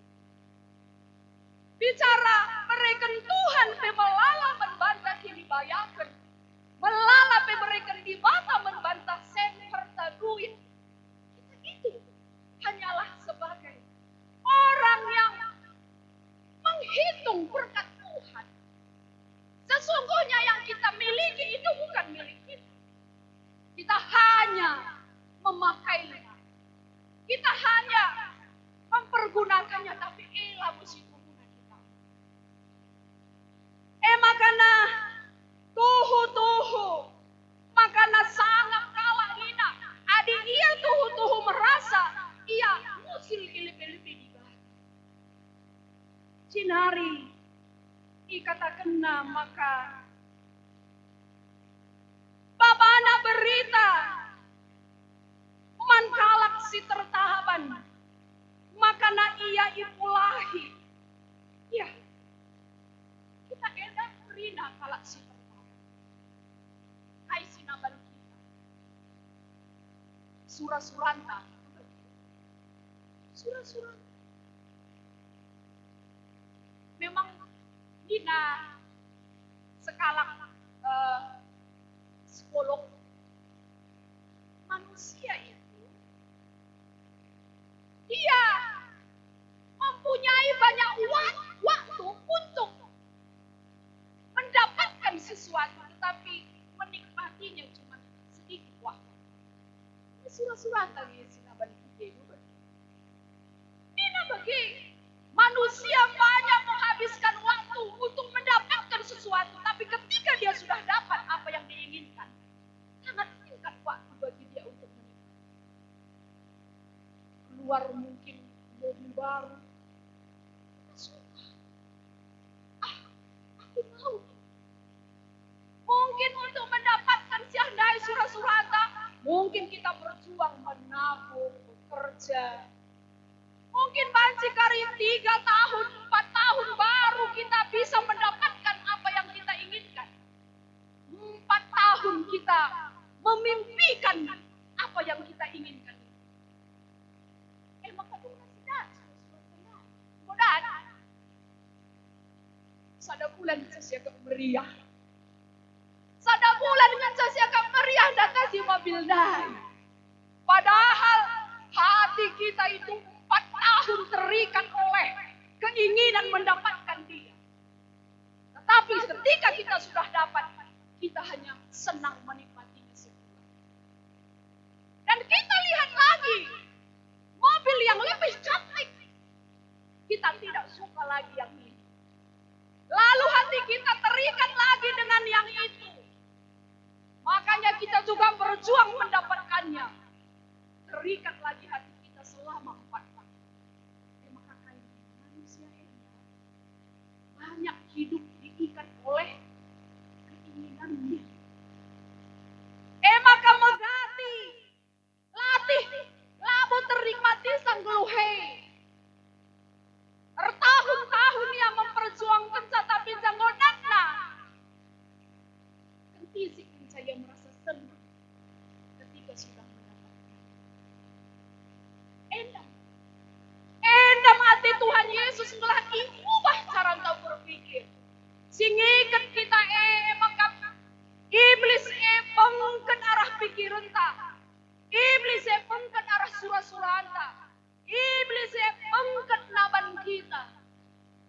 Bicara mereken Tuhan pe melala man banta kinibayaken. Melala pe mereken Dibata man banta sen serta duit. Kita itu hanyalah sebagai orang yang menghitung berkat Tuhan. Sesungguhnya yang kita miliki itu bukan milik kita. Kita hanya memakainya. Kita hanya mempergunakannya, tapi ela musi guna kita. E makana tuhu-tuhu, makana sangap kalak nina, adi ia tuhu-tuhu merasa ia musil i lebe-lebe Dibata. Jenari ikatakenna maka babana berita man kalak si tertaban, makana ia ipulahi. Ya, kita enda kerina kalak si tertaban. Kai si naban kita? Sura-suranta. Sura-suranta. Memang nina sekalak, eh, psikolog, manusia itu dia mempunyai banyak wa-, waktu untuk mendapatkan sesuatu, tetapi menikmatinya cuma sedikit waktu. Ini sura-suranta nge si naban kita itu. Nina bage, manusia banyak menghabiskan waktu untuk mendapatkan sesuatu, tapi ketika dia sudah dapat apa yang diinginkan, sangat singkat waktu bagi dia untuk menikmati. Keluar mungkin mobil baru, kita suka. Ah, aku mau. Mungkin untuk mendapatkan si ndai sura-suranta, mungkin kita berjuang menabung, bekerja. Mungkin banci kari tiga tahun, empat tahun baru kita bisa mendapatkan apa yang kita inginkan. Empat tahun kita memimpikan apa yang kita inginkan. Eh, maka dengar si Datu, saudara-saudara. Sada bulan ngenca siakap meriah. Sada bulan ngenca siakap meriah datasi mobil ndai. Padahal hati kita itu empat tahun terikat oleh keinginan mendapatkan dia. Tetapi ketika kita sudah dapat, berjuang mendapatkannya, terikat lagi hati kita selama empat tahun. E maka kai manusia enda banyak hidup diikat oleh keinginannya. E maka megati, latih, labo ternikmati sang geluh e. Ertahun-tahun ia memperjuangkenca, tapi jangonakna kentisik kenca ia merasa senang ketika sudah mendapatkan. Enda, enda ate Tuhan Yesus ngelah iubah caranta berpikir. Si ngiket kita e maka Iblis e pengket arah pikirenta. Iblis e pengket arah sura-suranta. Iblis e pengket naban kita.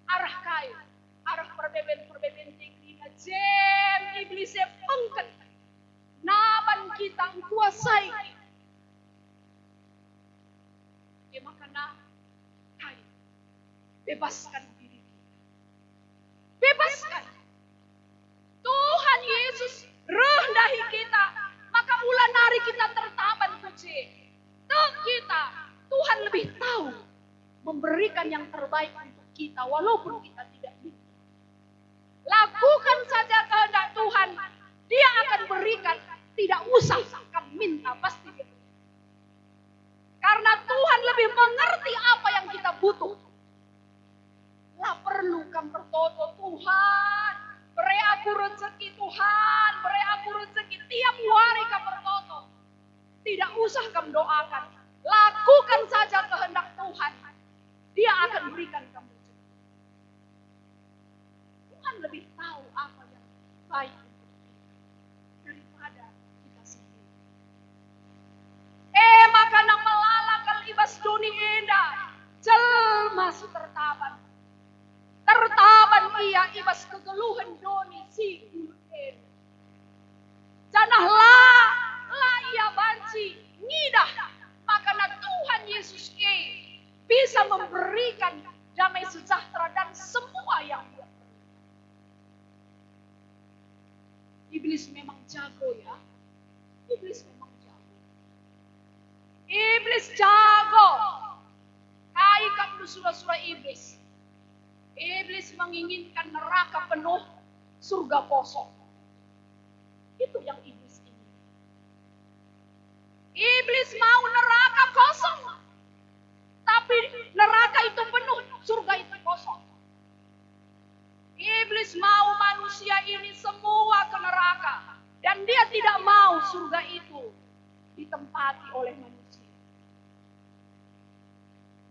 Arah kai? Arah perbeben-perbeben kerina jem Iblis e pengket naban kita, engkuasai kita. E maka nah, kai? Bebaskan diri kita. Bebaskan. Tuhan Yesus reh ndahi kita, maka ula nari kita tertaban ku je. Tek kita, Tuhan lebih tahu memberikan yang terbaik untuk kita, walaupun kita tidak minta. Lakukan saja kehendak Tuhan, Dia akan berikan, tidak usah kam minta, pasti Dia berikan. Karena Tuhan lebih mengerti apa yang kita butuh. La perlu kam ertoto, "Tuhan, bere aku rezeki, Tuhan, bere aku rezeki." Tiap wari kam ertoto. Tidak usah kam doakan. Lakukan saja kehendak Tuhan. Dia akan berikan kam rezeki. Tuhan lebih tahu apa yang baik untuk kita daripada kita sendiri. E maka nang melala kal i bas doni enda, jelma si tertaban. Tertaban ia i bas kegeluhen doni si gulut enda. Janah la, la ia banci ngidah maka na Tuhan Yesus e bisa memberikan damai sejahtera dan semua yang ia perlukan. Iblis memang jago, ya. Iblis memang jago. Iblis jago. Kai kam sura-sura Iblis? Iblis menginginkan neraka penuh, surga kosong. Itu yang Iblis inginkan. Iblis mau neraka kosong, tapi neraka itu penuh, surga itu kosong. Iblis mau manusia ini semua ke neraka, dan dia tidak mau surga itu ditempati oleh manusia.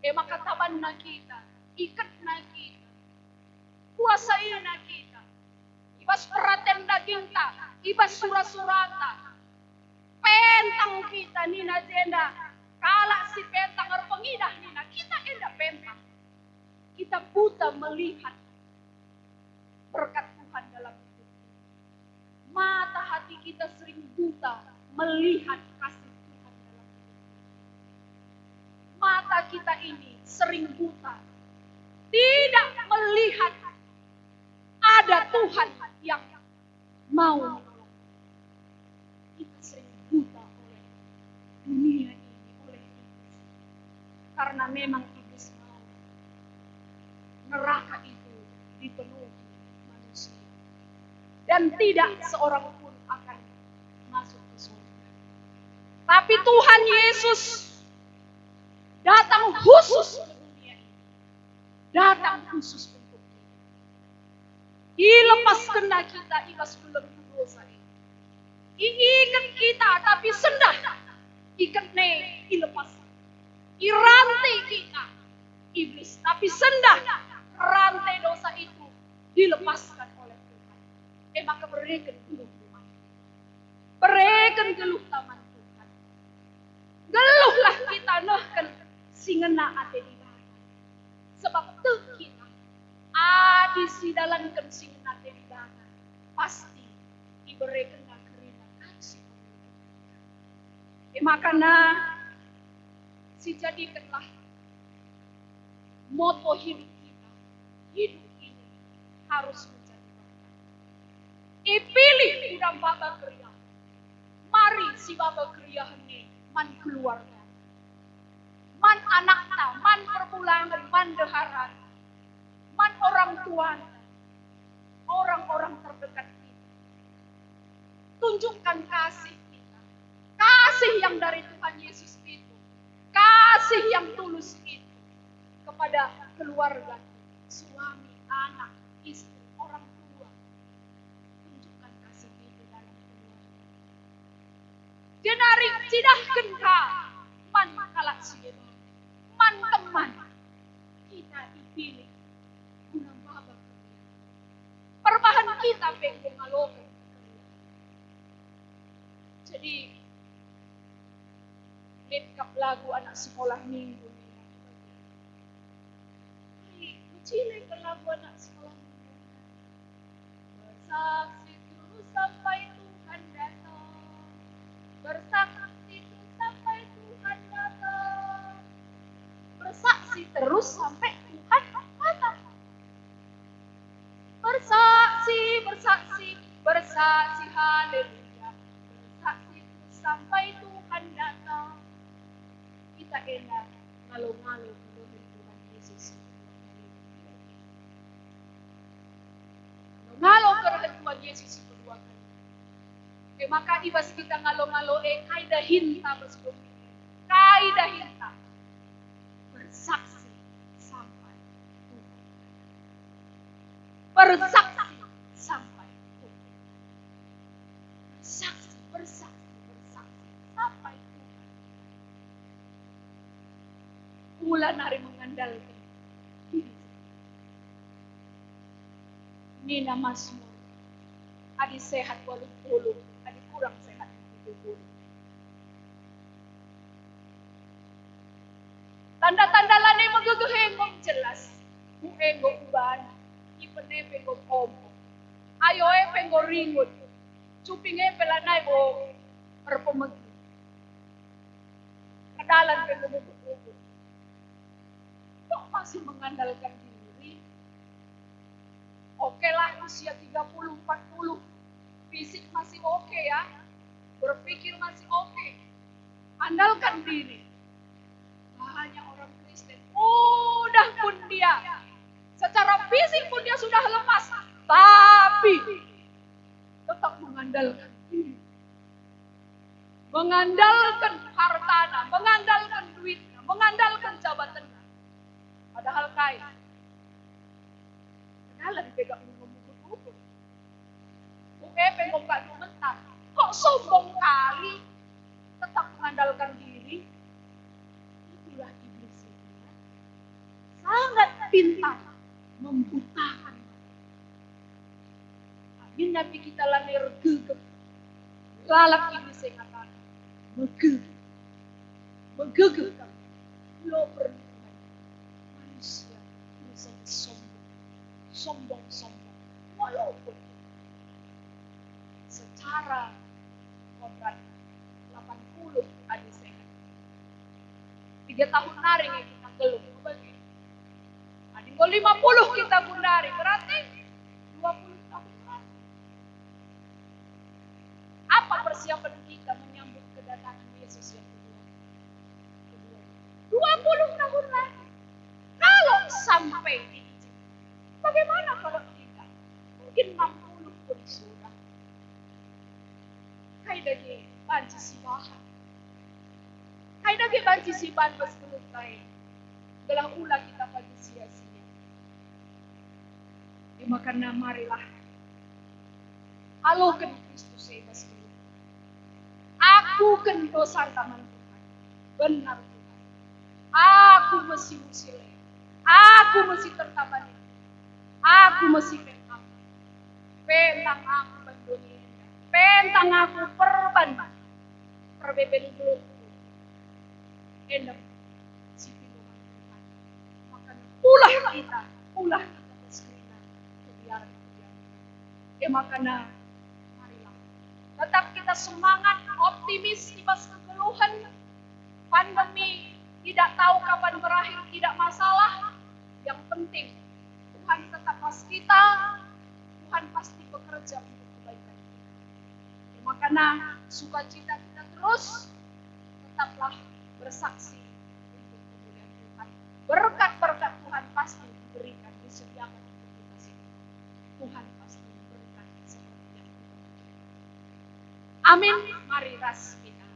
E maka tabanna kita, iketna kita, kuasaina kita, i bas peraten dagingta, i bas sura-suranta. Pentang kita nina jenda, kalak si pentang erpengidah nina, kita enda pentang. Kita buta melihat berkat Tuhan dalam hidup kita. Mata hati kita sering buta melihat kasih Tuhan dalam hidup kita. Mata kita ini sering buta, tidak melihat ada Tuhan yang mau menolong. Kita sering buta oleh dunia ini, oleh iblis. Karena memang iblis mau neraka itu dipenuhi manusia. Dan tidak seorang pun akan masuk ke surga. Tapi Tuhan Yesus datang khusus ke dunia ini. Datang khusus untuk kita. Ilepaskenna kita i bas belenggu dosa e. Iiket kita, tapi sendah. Iket ne ilepas. Irante kita iblis, tapi sendah rante dosa itu dilepaskan oleh Tuhan. E maka bereken geluh Tuhan. Bereken geluh taman Tuhan. Geluhlah kita nehken si ngena ate Dibata. Sebab tek kita, adi sidalanken si ngena ate Dibata, pasti iberekenNa kerina kai si perlu. E maka nah, sijadikenlah moto hidup kita, hidup ini harus menjadi berkat. Ipilih udah baba keriah. Mari si baba keriahen e man keluarga, man anakta, man perpulungen, man ndeharanta, man orang tuanta, orang-orang terdekat kita. Tunjukkan kasih kita, kasih yang dari Tuhan Yesus itu, kasih yang tulus itu kepada keluarga, suami, anak, istri, orang tua. Tunjukkan kasih itu dalam keluarga. Jenari cidahken ka man kalak si deban, man teman kita ipilih guna baba keriahen. Perbahan kita pe enggo ngaloken keriahen. Jadi, lit kap lagu anak sekolah minggu nina. Ai, mecile kal lagu anak sekolah minggu. Bersaksi terus sampai Tuhan datang. Bersaksi terus sampai Tuhan datang. Bersaksi terus sampai Tuhan datang. Bersaksi, bersaksi, bersaksi, haleluya. Bersaksi terus sampai Tuhan datang. Kita enda ngalo-ngalo kerehen Tuhan Yesus. Ngalo-ngalo kerehen Tuhan Yesus kedua kali. E maka i bas kita ngalo-ngalo e, kai dahinta bas doni? Kai dahinta? Bersaksi sampai Tuhan. Bersaksi sampai Tuhan. Bersaksi, bersaksi, bersaksi sampai Tuhan. Ula nari mengandalkan diri. Nina Mazmur, adi sehat waluh puluh, adi kurang sehat pitu puluh. Tanda-tanda lanai megegeh e enggo jelas. Buk e enggo uban, ipen e pe enggo omo, ayo e pe enggo ringut, cuping e pe lanai bo erpemegi. Erdalan pe enggo mubut-mubut. Kok masih mengandalkan diri? Oke lah, usia tiga puluh, empat puluh, fisik masih oke ya, berpikir masih oke, andalkan diri. Banyak orang Kristen, udah pun dia secara fisik pun dia sudah lemas, tapi tetap mengandalkan diri. Mengandalkan hartana, mengandalkan duitna, mengandalkan jabatanna. Padahal kai? Padahal pe gak ngukur-ngukur. Buk e pe enggo kak dumentar. Kok sombong kali? Tetap mengandalkan diri. Itulah iblis itu, ya. Sangat pintar membutakan. Amin, tapi kita lanai ergegeh. Lalap iblis e ngataken, megegeh. Megegeh kami. Lo perlu manusia berusaha sombong. Sombong-sombong. Walaupun secara kodrat delapan puluh adi sehat. Tiga tahun nari nge kita geluh bagi. Adi enggo lima puluh kita gundari, berarti dua puluh tahun lagi. Apa persiapan kita menyambut kedatangan Yesus yang kedua? Kedua. Dua puluh tahun lagi. Kalau sampai diizinkan, bagaimana kalau kita? Mungkin enam puluh pun sudah. Kai dage banci sibahan? Kai dage banci sibahan bas geluhta e? Gelah ula kita pagi sia-sia. E maka marilah aloken Kristus e bas geluhta. Akuken dosanta man Tuhan. Benar, Tuhan. Aku me si usil e. Aku me si tertaban e. Aku me si pekam. Pentang aku ban doni enda. Pentang aku perban perbeben geluhku. Enda si pindoman Tuhan. Maka ulah kita, ulah kita bas kerina kebiaren-kebiaren. E maka marilah tetap kita semangat, optimis i bas kegeluhen. Pandemi tidak tahu kapan berakhir, tidak masalah. Yang penting Tuhan tetap bas kita, Tuhan pasti bekerja untuk kebaikan kita. E maka Sukacita kita terus, tetaplah bersaksi untuk kemuliaan Tuhan. Berkat-berkat Tuhan pasti diberikan, disediakan untuk kita semua. Tuhan pasti memberikan seperti yang kita percaya. Amin. Mari ras kita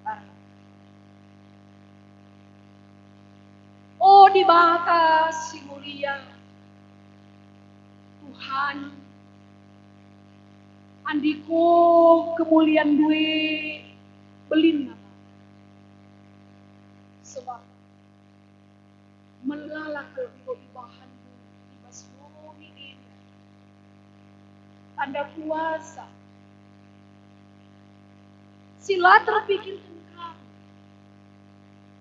bareng. O Dibata si mulia, Tuhan, andiko kemulian due belinna, sebab melala kal enggo ibahanNdu i bas doni enda. Tanda kuasa si la terpikirken kami,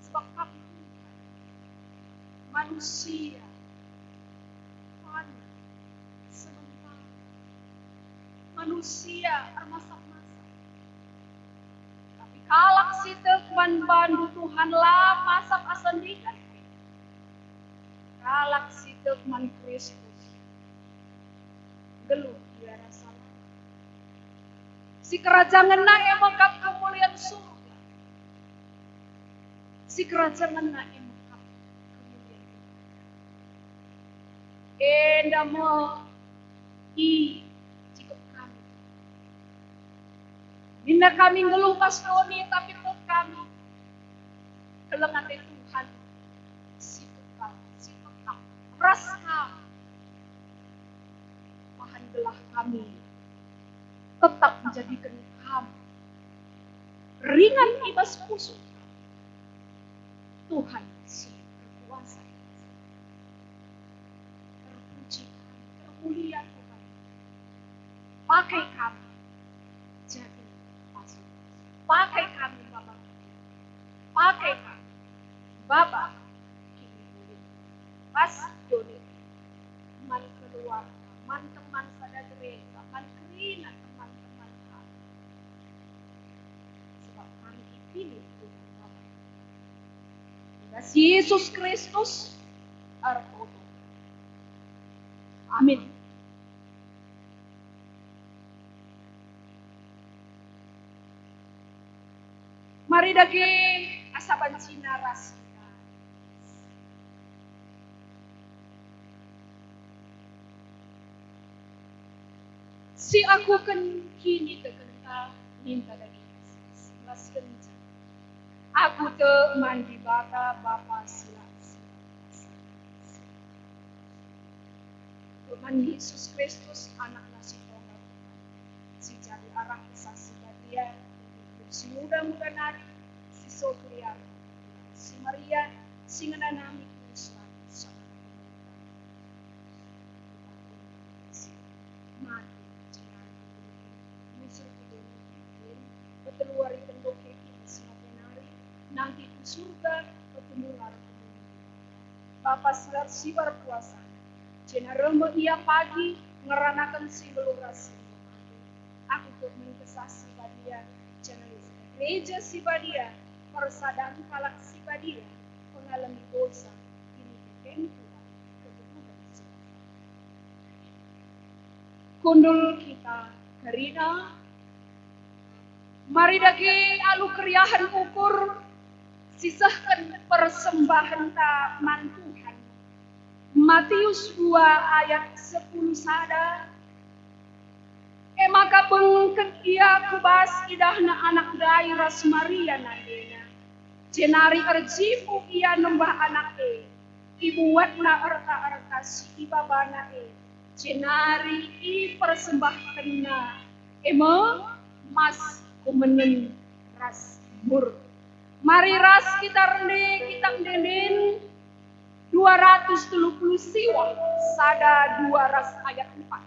sebab kami Tuhan, manusia, fana, sementara, manusia ermasap-masap. Tapi kalak si tek man bandu, Tuhan, la masap asa ndigan. Kalak si tek man Kristus nggeluh ia rasa lalap. Sikerajangenna e me kap kemulian surga. Sikerajangenna e me kap kemulian Tuhan. Enda me i jikep kami. Minna kami nggeluh pas doni, tapi tek kami keleng ate Tuhan si kekal, si tetap ras kami. Bahan gelah kami tetap menjadiken Kam ringan i bas pusuh kami. Tuhan si erkuasa. Terpuji Tuhan, termulia Tuhan. Pakai kami jadi rasul. Pakai kami, Bapa. Pakai kami, Bapa. Kini pas doni man keluarga, man teman sada gereja, man kerina teman-teman kami. Sebab kami dipilih Tuhan Bapa. I bas Yesus Kristus ertoto. Amin. Mari dage asa bancina ras kita. Si akuken kinitekenta ninta dage ras kenca. Aku tek man Dibata Bapa si la ersilang. Tek man Yesus Kristus, AnakNa si tonggal, si jadi arah Kesah Si Badia, si muda-muda nari, si sogriar, si Maria, si ngenanami Kristus, mati, nusur ku doni, petelu wari tendo keke si mate nari, nanti ku surga, petunduh arah kemulian. Bapa si la ersibar kuasa, jenda reh me Ia pagi ngeranaken si nggeluh ras si nggeluh. Aku tek man Kesah Si Badia, janah gereja si badia, persadan kalak si badia, pengalemi dosa, kiniteken Tuhan, kegeluhen si esa. Kundul kita kerina. Mari dage alu keriahen ukur sisehken persembahenta man Tuhan. Matius dua ayat sepuluh sada. E maka bengket ia ku bas idahna anak ndai ras Maria nandena. Jenari erjimpuh ia nembah anak e. Ibuatna erta-erta si ibabana e, jenari ipersembahkenna e me mas, kumenen ras mur. Mari ras kita rende kitab ende-enden dua ratus telu puluh siwah sada dua ras ayat empat.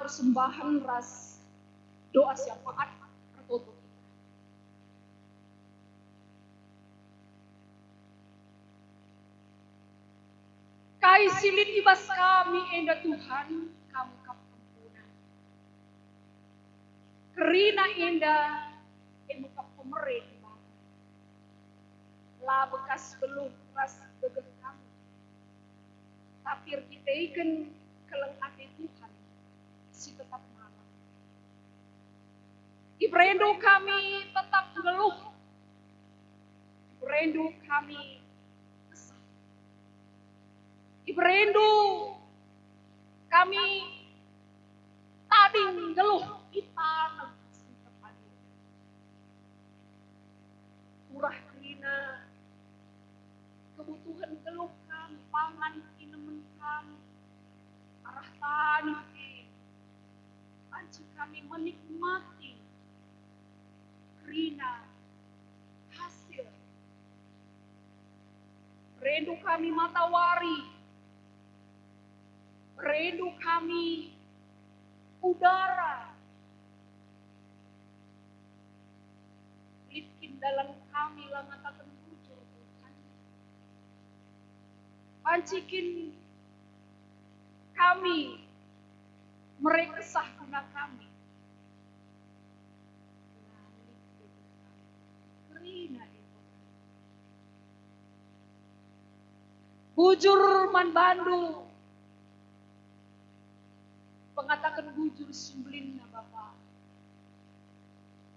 persembahen ras doa syafaat ertoto. Kai si lit i bas kami enda, Tuhan, Kam kap ampunen. Kerina enda e me kap pemere Dibata. La bekas beluh ras gegeh kami, tapi erkiteken keleng ate Tuhan si tetap malang. Iberendu kami tetap nggeluh, iberendu kami kesah, iberendu kami tading nggeluh i taneh si terpadu. Turah kerina kebutuhen geluh kami, pangan inemen kami, arah taneh e, banci kami menikmati kerina hasil. Rindu kami matawari, rindu kami udara. Lit kin dalan kami la ngataken bujur, Tuhan? Banci kin kami mere kesah guna kami? Kerina e. Bujur man bandu, pengataken bujur si mbelinna Bapa,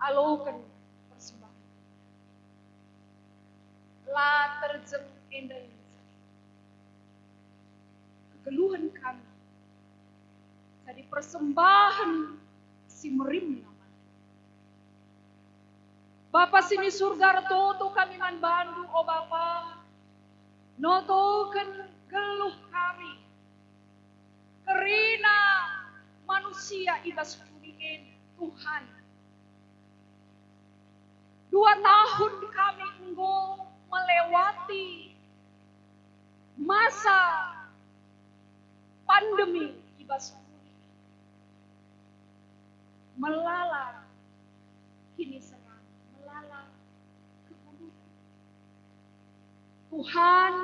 aloken persembahen. La terjeng enda ngenca kegeluhen kami jadi persembahen si merimna man Bapa si ni Surga, ertoto kami man bandu, o Bapa, notoken geluh kami, kerina manusia i bas pudi enda, Tuhan. Dua tahun kami enggo melewati masa pandemi i bas pudi. Melala kiniseran, melala kebudukan. Tuhan,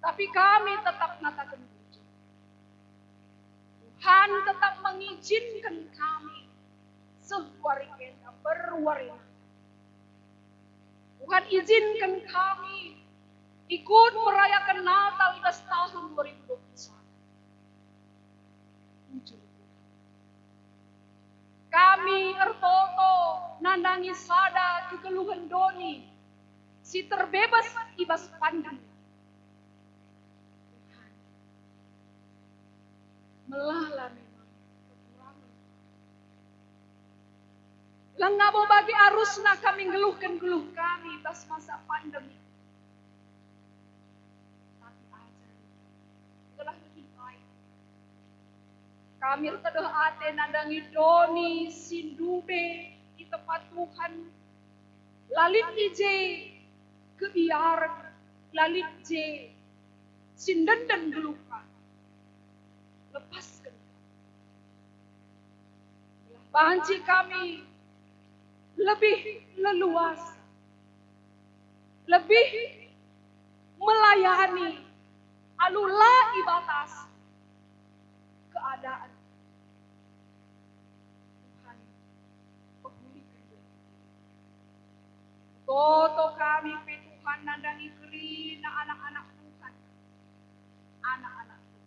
tapi kami tetap ngataken bujur. Tuhan tetap mengizinkan kami seh wari enda, berwari. Tuhan izinkan kami ikut merayakan Natal i bas tahun dua ribu dua puluh satu. Bujur. Kami ertoto nandangi sada kegeluhen doni si terbebas i bas pandemi. Tuhan, melala memang kekurangan. Langa bo bagi arusna kami nggeluhken geluh kami bas masa pandemi. Tapi ajar, gelah lebih baik. Kami ertedeh ate nandangi doni si ndube i tempat Tuhan. La lit i je kebiaren, la lit je si ndenden geluhna. Lepasken kami. Banci kami lebih leluasa, lebih melayani alu la ibatasi keadaan. Tuhan, pehulihken kami. Toto kami pe, Tuhan, nandangi kerina anak-anak Tuhan, anak-anak Tuhan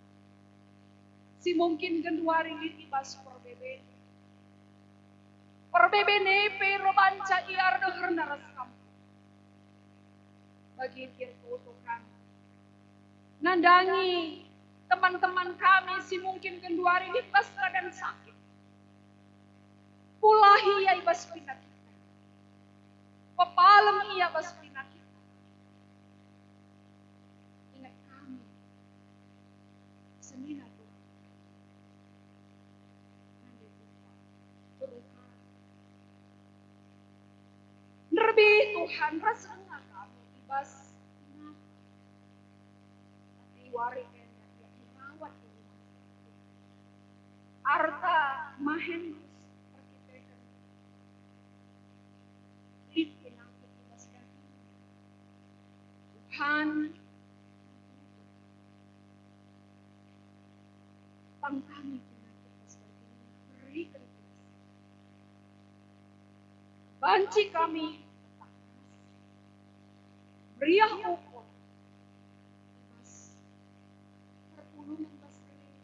si mungkin genduari lit i bas perbeben. Perbeben e pe erbahanca ia erdeherna ras Kam. Bagi ertoto kami nandangi teman-teman kami si mungkin genduari lit bas keadaan sakit. Pulahi ia i bas penyakitna. Pepalem ia bas penyakitna. Inget kami senina Tuhan. Nande Tuhan, terluka. Nderbe Tuhan ras denga kami i bas Tapi wari enda ia dirawat i rumah sakit. Arus Mahen ras erkiteken lit penyakit i bas daging. Tuhan, tang kami penyakit i bas daging, beriken penyakit. Banci kami meriah ukur i bas perpulungen bas gereja.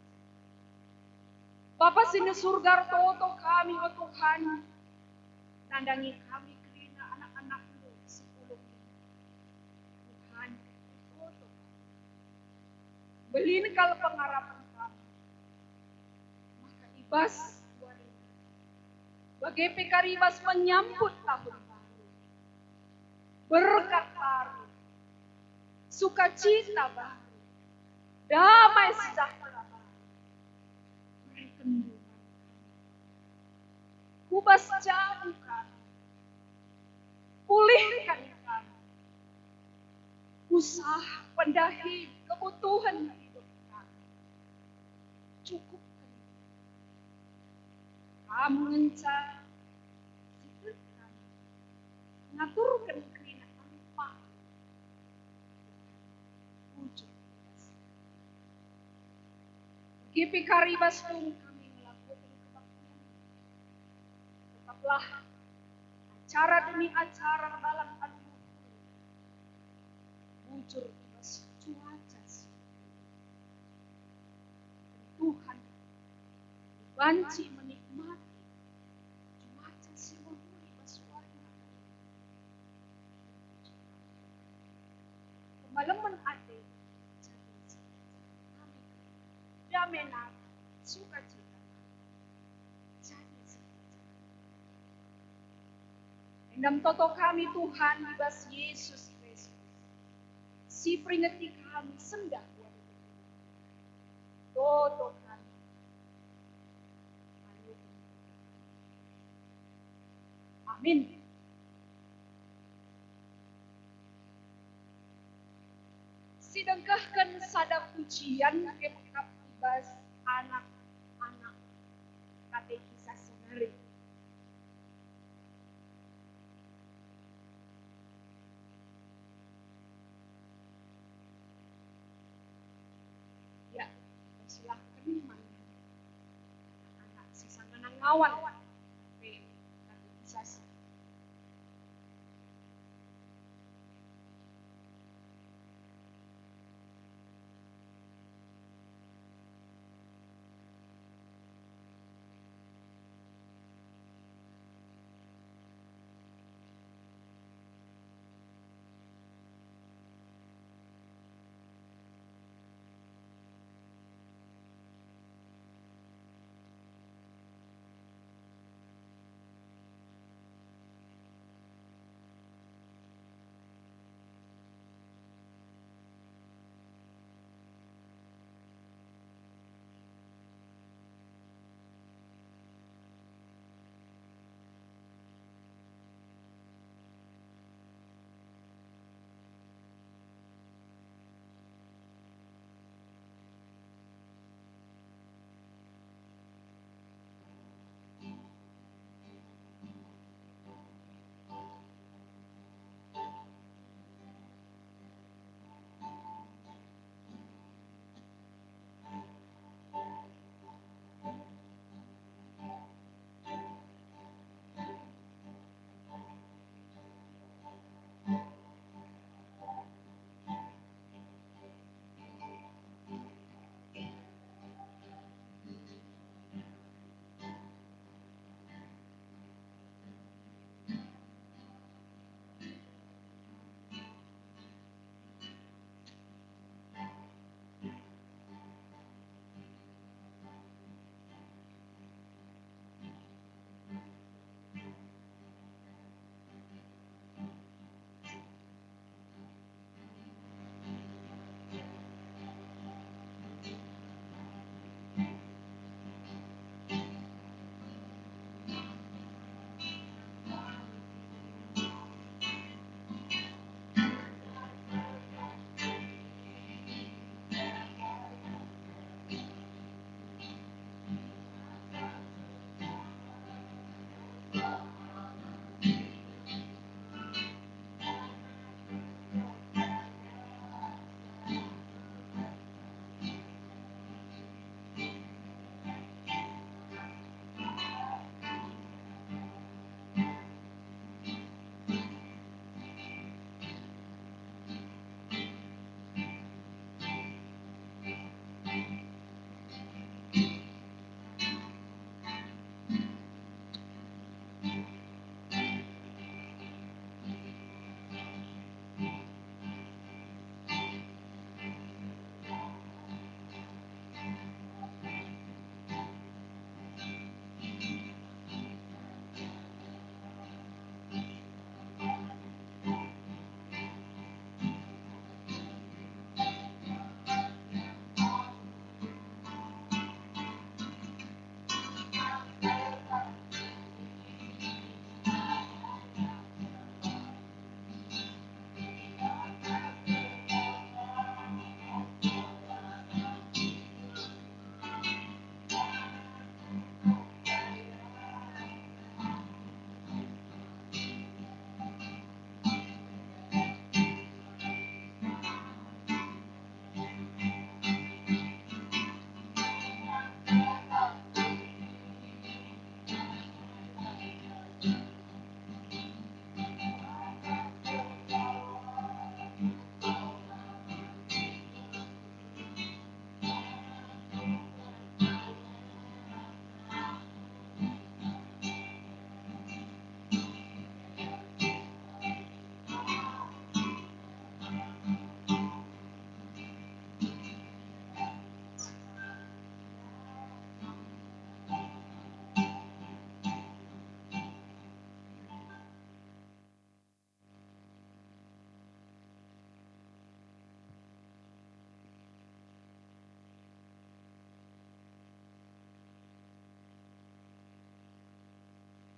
Bapa si ni Surga, ertoto kami, o Tuhan, nandangi kami kerina anak-anakNdu si pulung ini. Tuhan, ertoto kami. Mbelin kal pengarapen kami, maka i bas wari nari, bage pe kari i bas menyambut tahun baru, berkat baru, sukacita baru, damai sejahtera baru, berekenndu man kami. Ku bas jabu kami, pulihken kami, usaha, pendahin, kebutuhen hidup kami. Cukupken. Kam ngenca si tek kami, ngaturken kerina kami paku. Bujur i bas kami. Bage pe kari i bas doni kami ngelakoken kebaktian. Tetaplah acara demi acara erdalan alu bujur i bas cuaca si Tuhan banci menikmati cuaca si mehuli bas wari nari. Kemalemen ate jadi sukacita kami, dame nari, sukacita kami jadi sukacita. Endam toto kami, Tuhan, i bas Yesus Kristus, si peringeti kami sendah wari. Toto kami. Amin. Sidengkehken sada pujian e mekap i bas anak-anak katekisasi nari. Ya, persilahkan man anak-anak si sangana ngawan, tapi katekisasi.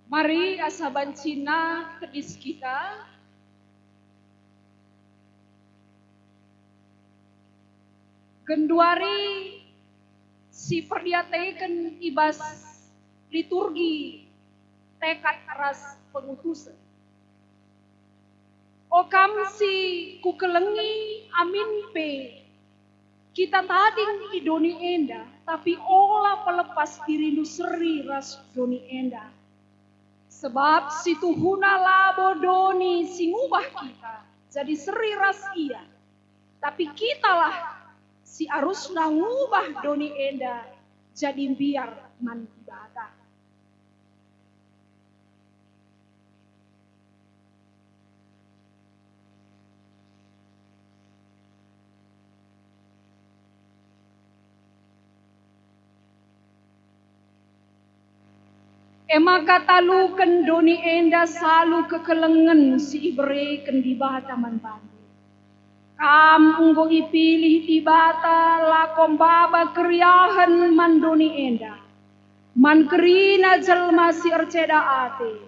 Mari asa banci tedis kita. Genduari si perdiateken i bas liturgi tekad ras pengutusen. O kam si kukelengi, amin pe kita tading i doni enda, tapi ola pelepas dirindu seri ras doni enda. Sebab situhuna labo doni si ngubah kita jadi seri ras Ia, tapi kitalah si arusna ngubah doni enda jadi mbiar man Dibata. E maka taluken doni enda salu kekelengen si ibereken Dibata man bandu. Kam enggo ipilih Dibata lako maba keriahen man doni enda, man kerina jelma si erceda ate,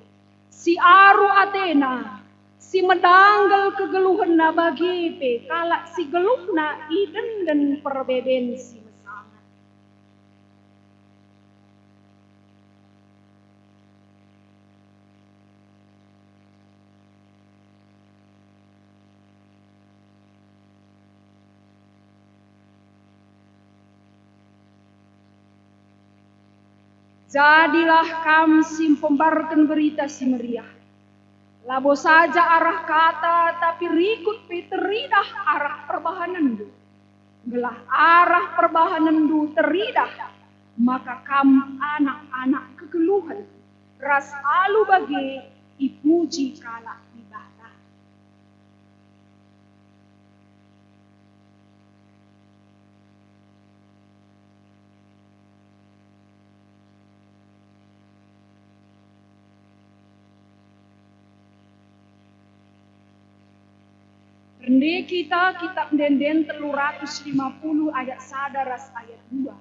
si aru atena, si medanggel kegeluhenna, bage pe kalak si geluhna idenden perbeben si mesangat. Jadilah kam si mpembarken Berita Si Meriah, labo saja arah kata, tapi rikut pe teridah arah perbahanenndu. Gelah arah perbahanenndu teridah, maka kam anak-anak kegeluhen, ras alu bage ipuji kalak Dibata. Rende kita Kitab Ende-enden telu ratus lima puluh ayat sada ras ayat dua.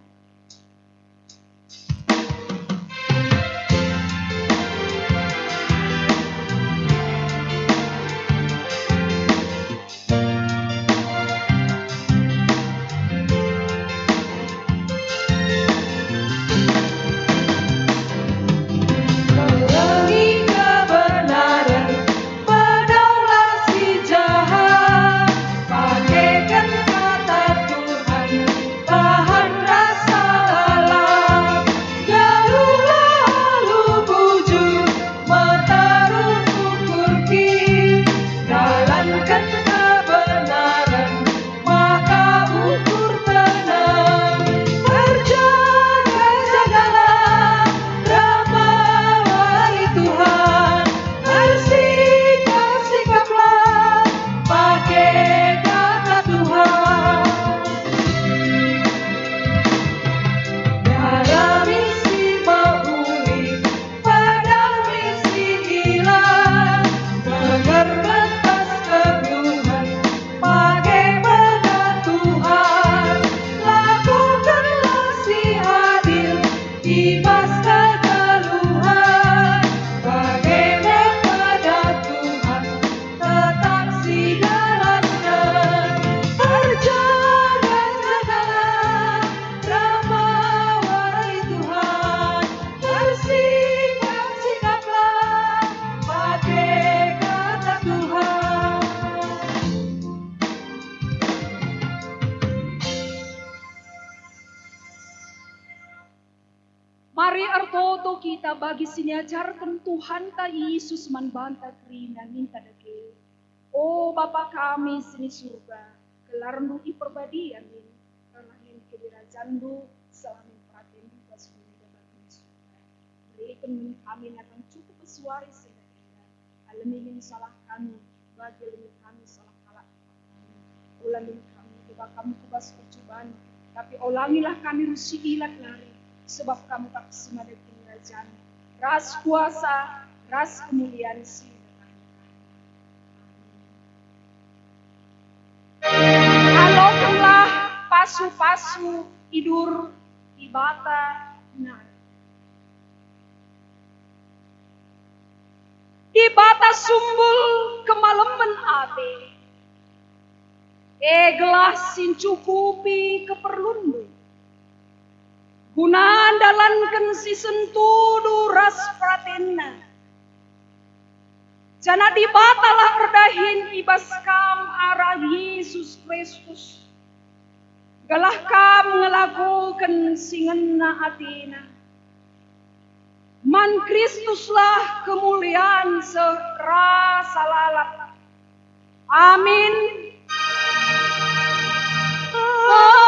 Oto kita bagi si niajarken Tuhanta Yesus man banta kerina ninta dage, "O Bapa kami si ni Surga, gelarNdu iperbadia min, reh min kinirajanNdu, seh min peratenNdu bas doni bagi i Surga. Beriken min kami nakan cukup bas wari si enda-enda. Alemi min salah kami, bagi alemi kami salah kalak. Ola min kami deba kami ku bas percuban, tapi olangilah kami ras si ilat nari, sebab Kam kap si mada kinirajan, ras kuasa, ras kemulian si enda-enda." Amin. Alokenlah pasu-pasu idur Dibata nari. Dibata sumbul kemalemen ate, e gelah si ncukupi keperlunndu, guna ndalanken si sentudu ras peratenNa. Janah Dibatalah erdahin i bas kam arah Yesus Kristus, gelah kam ngelakoken si ngena ateNa. Man Kristuslah kemulian seh rasa lalap. Amin. Amin.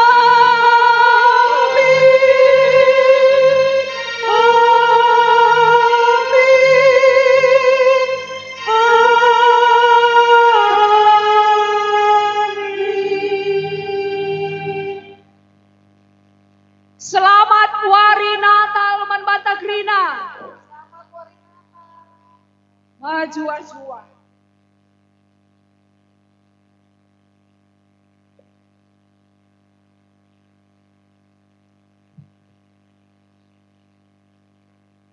Amin. Amin. Selamat Wari Natal man banta kerina. Mejuah-juah.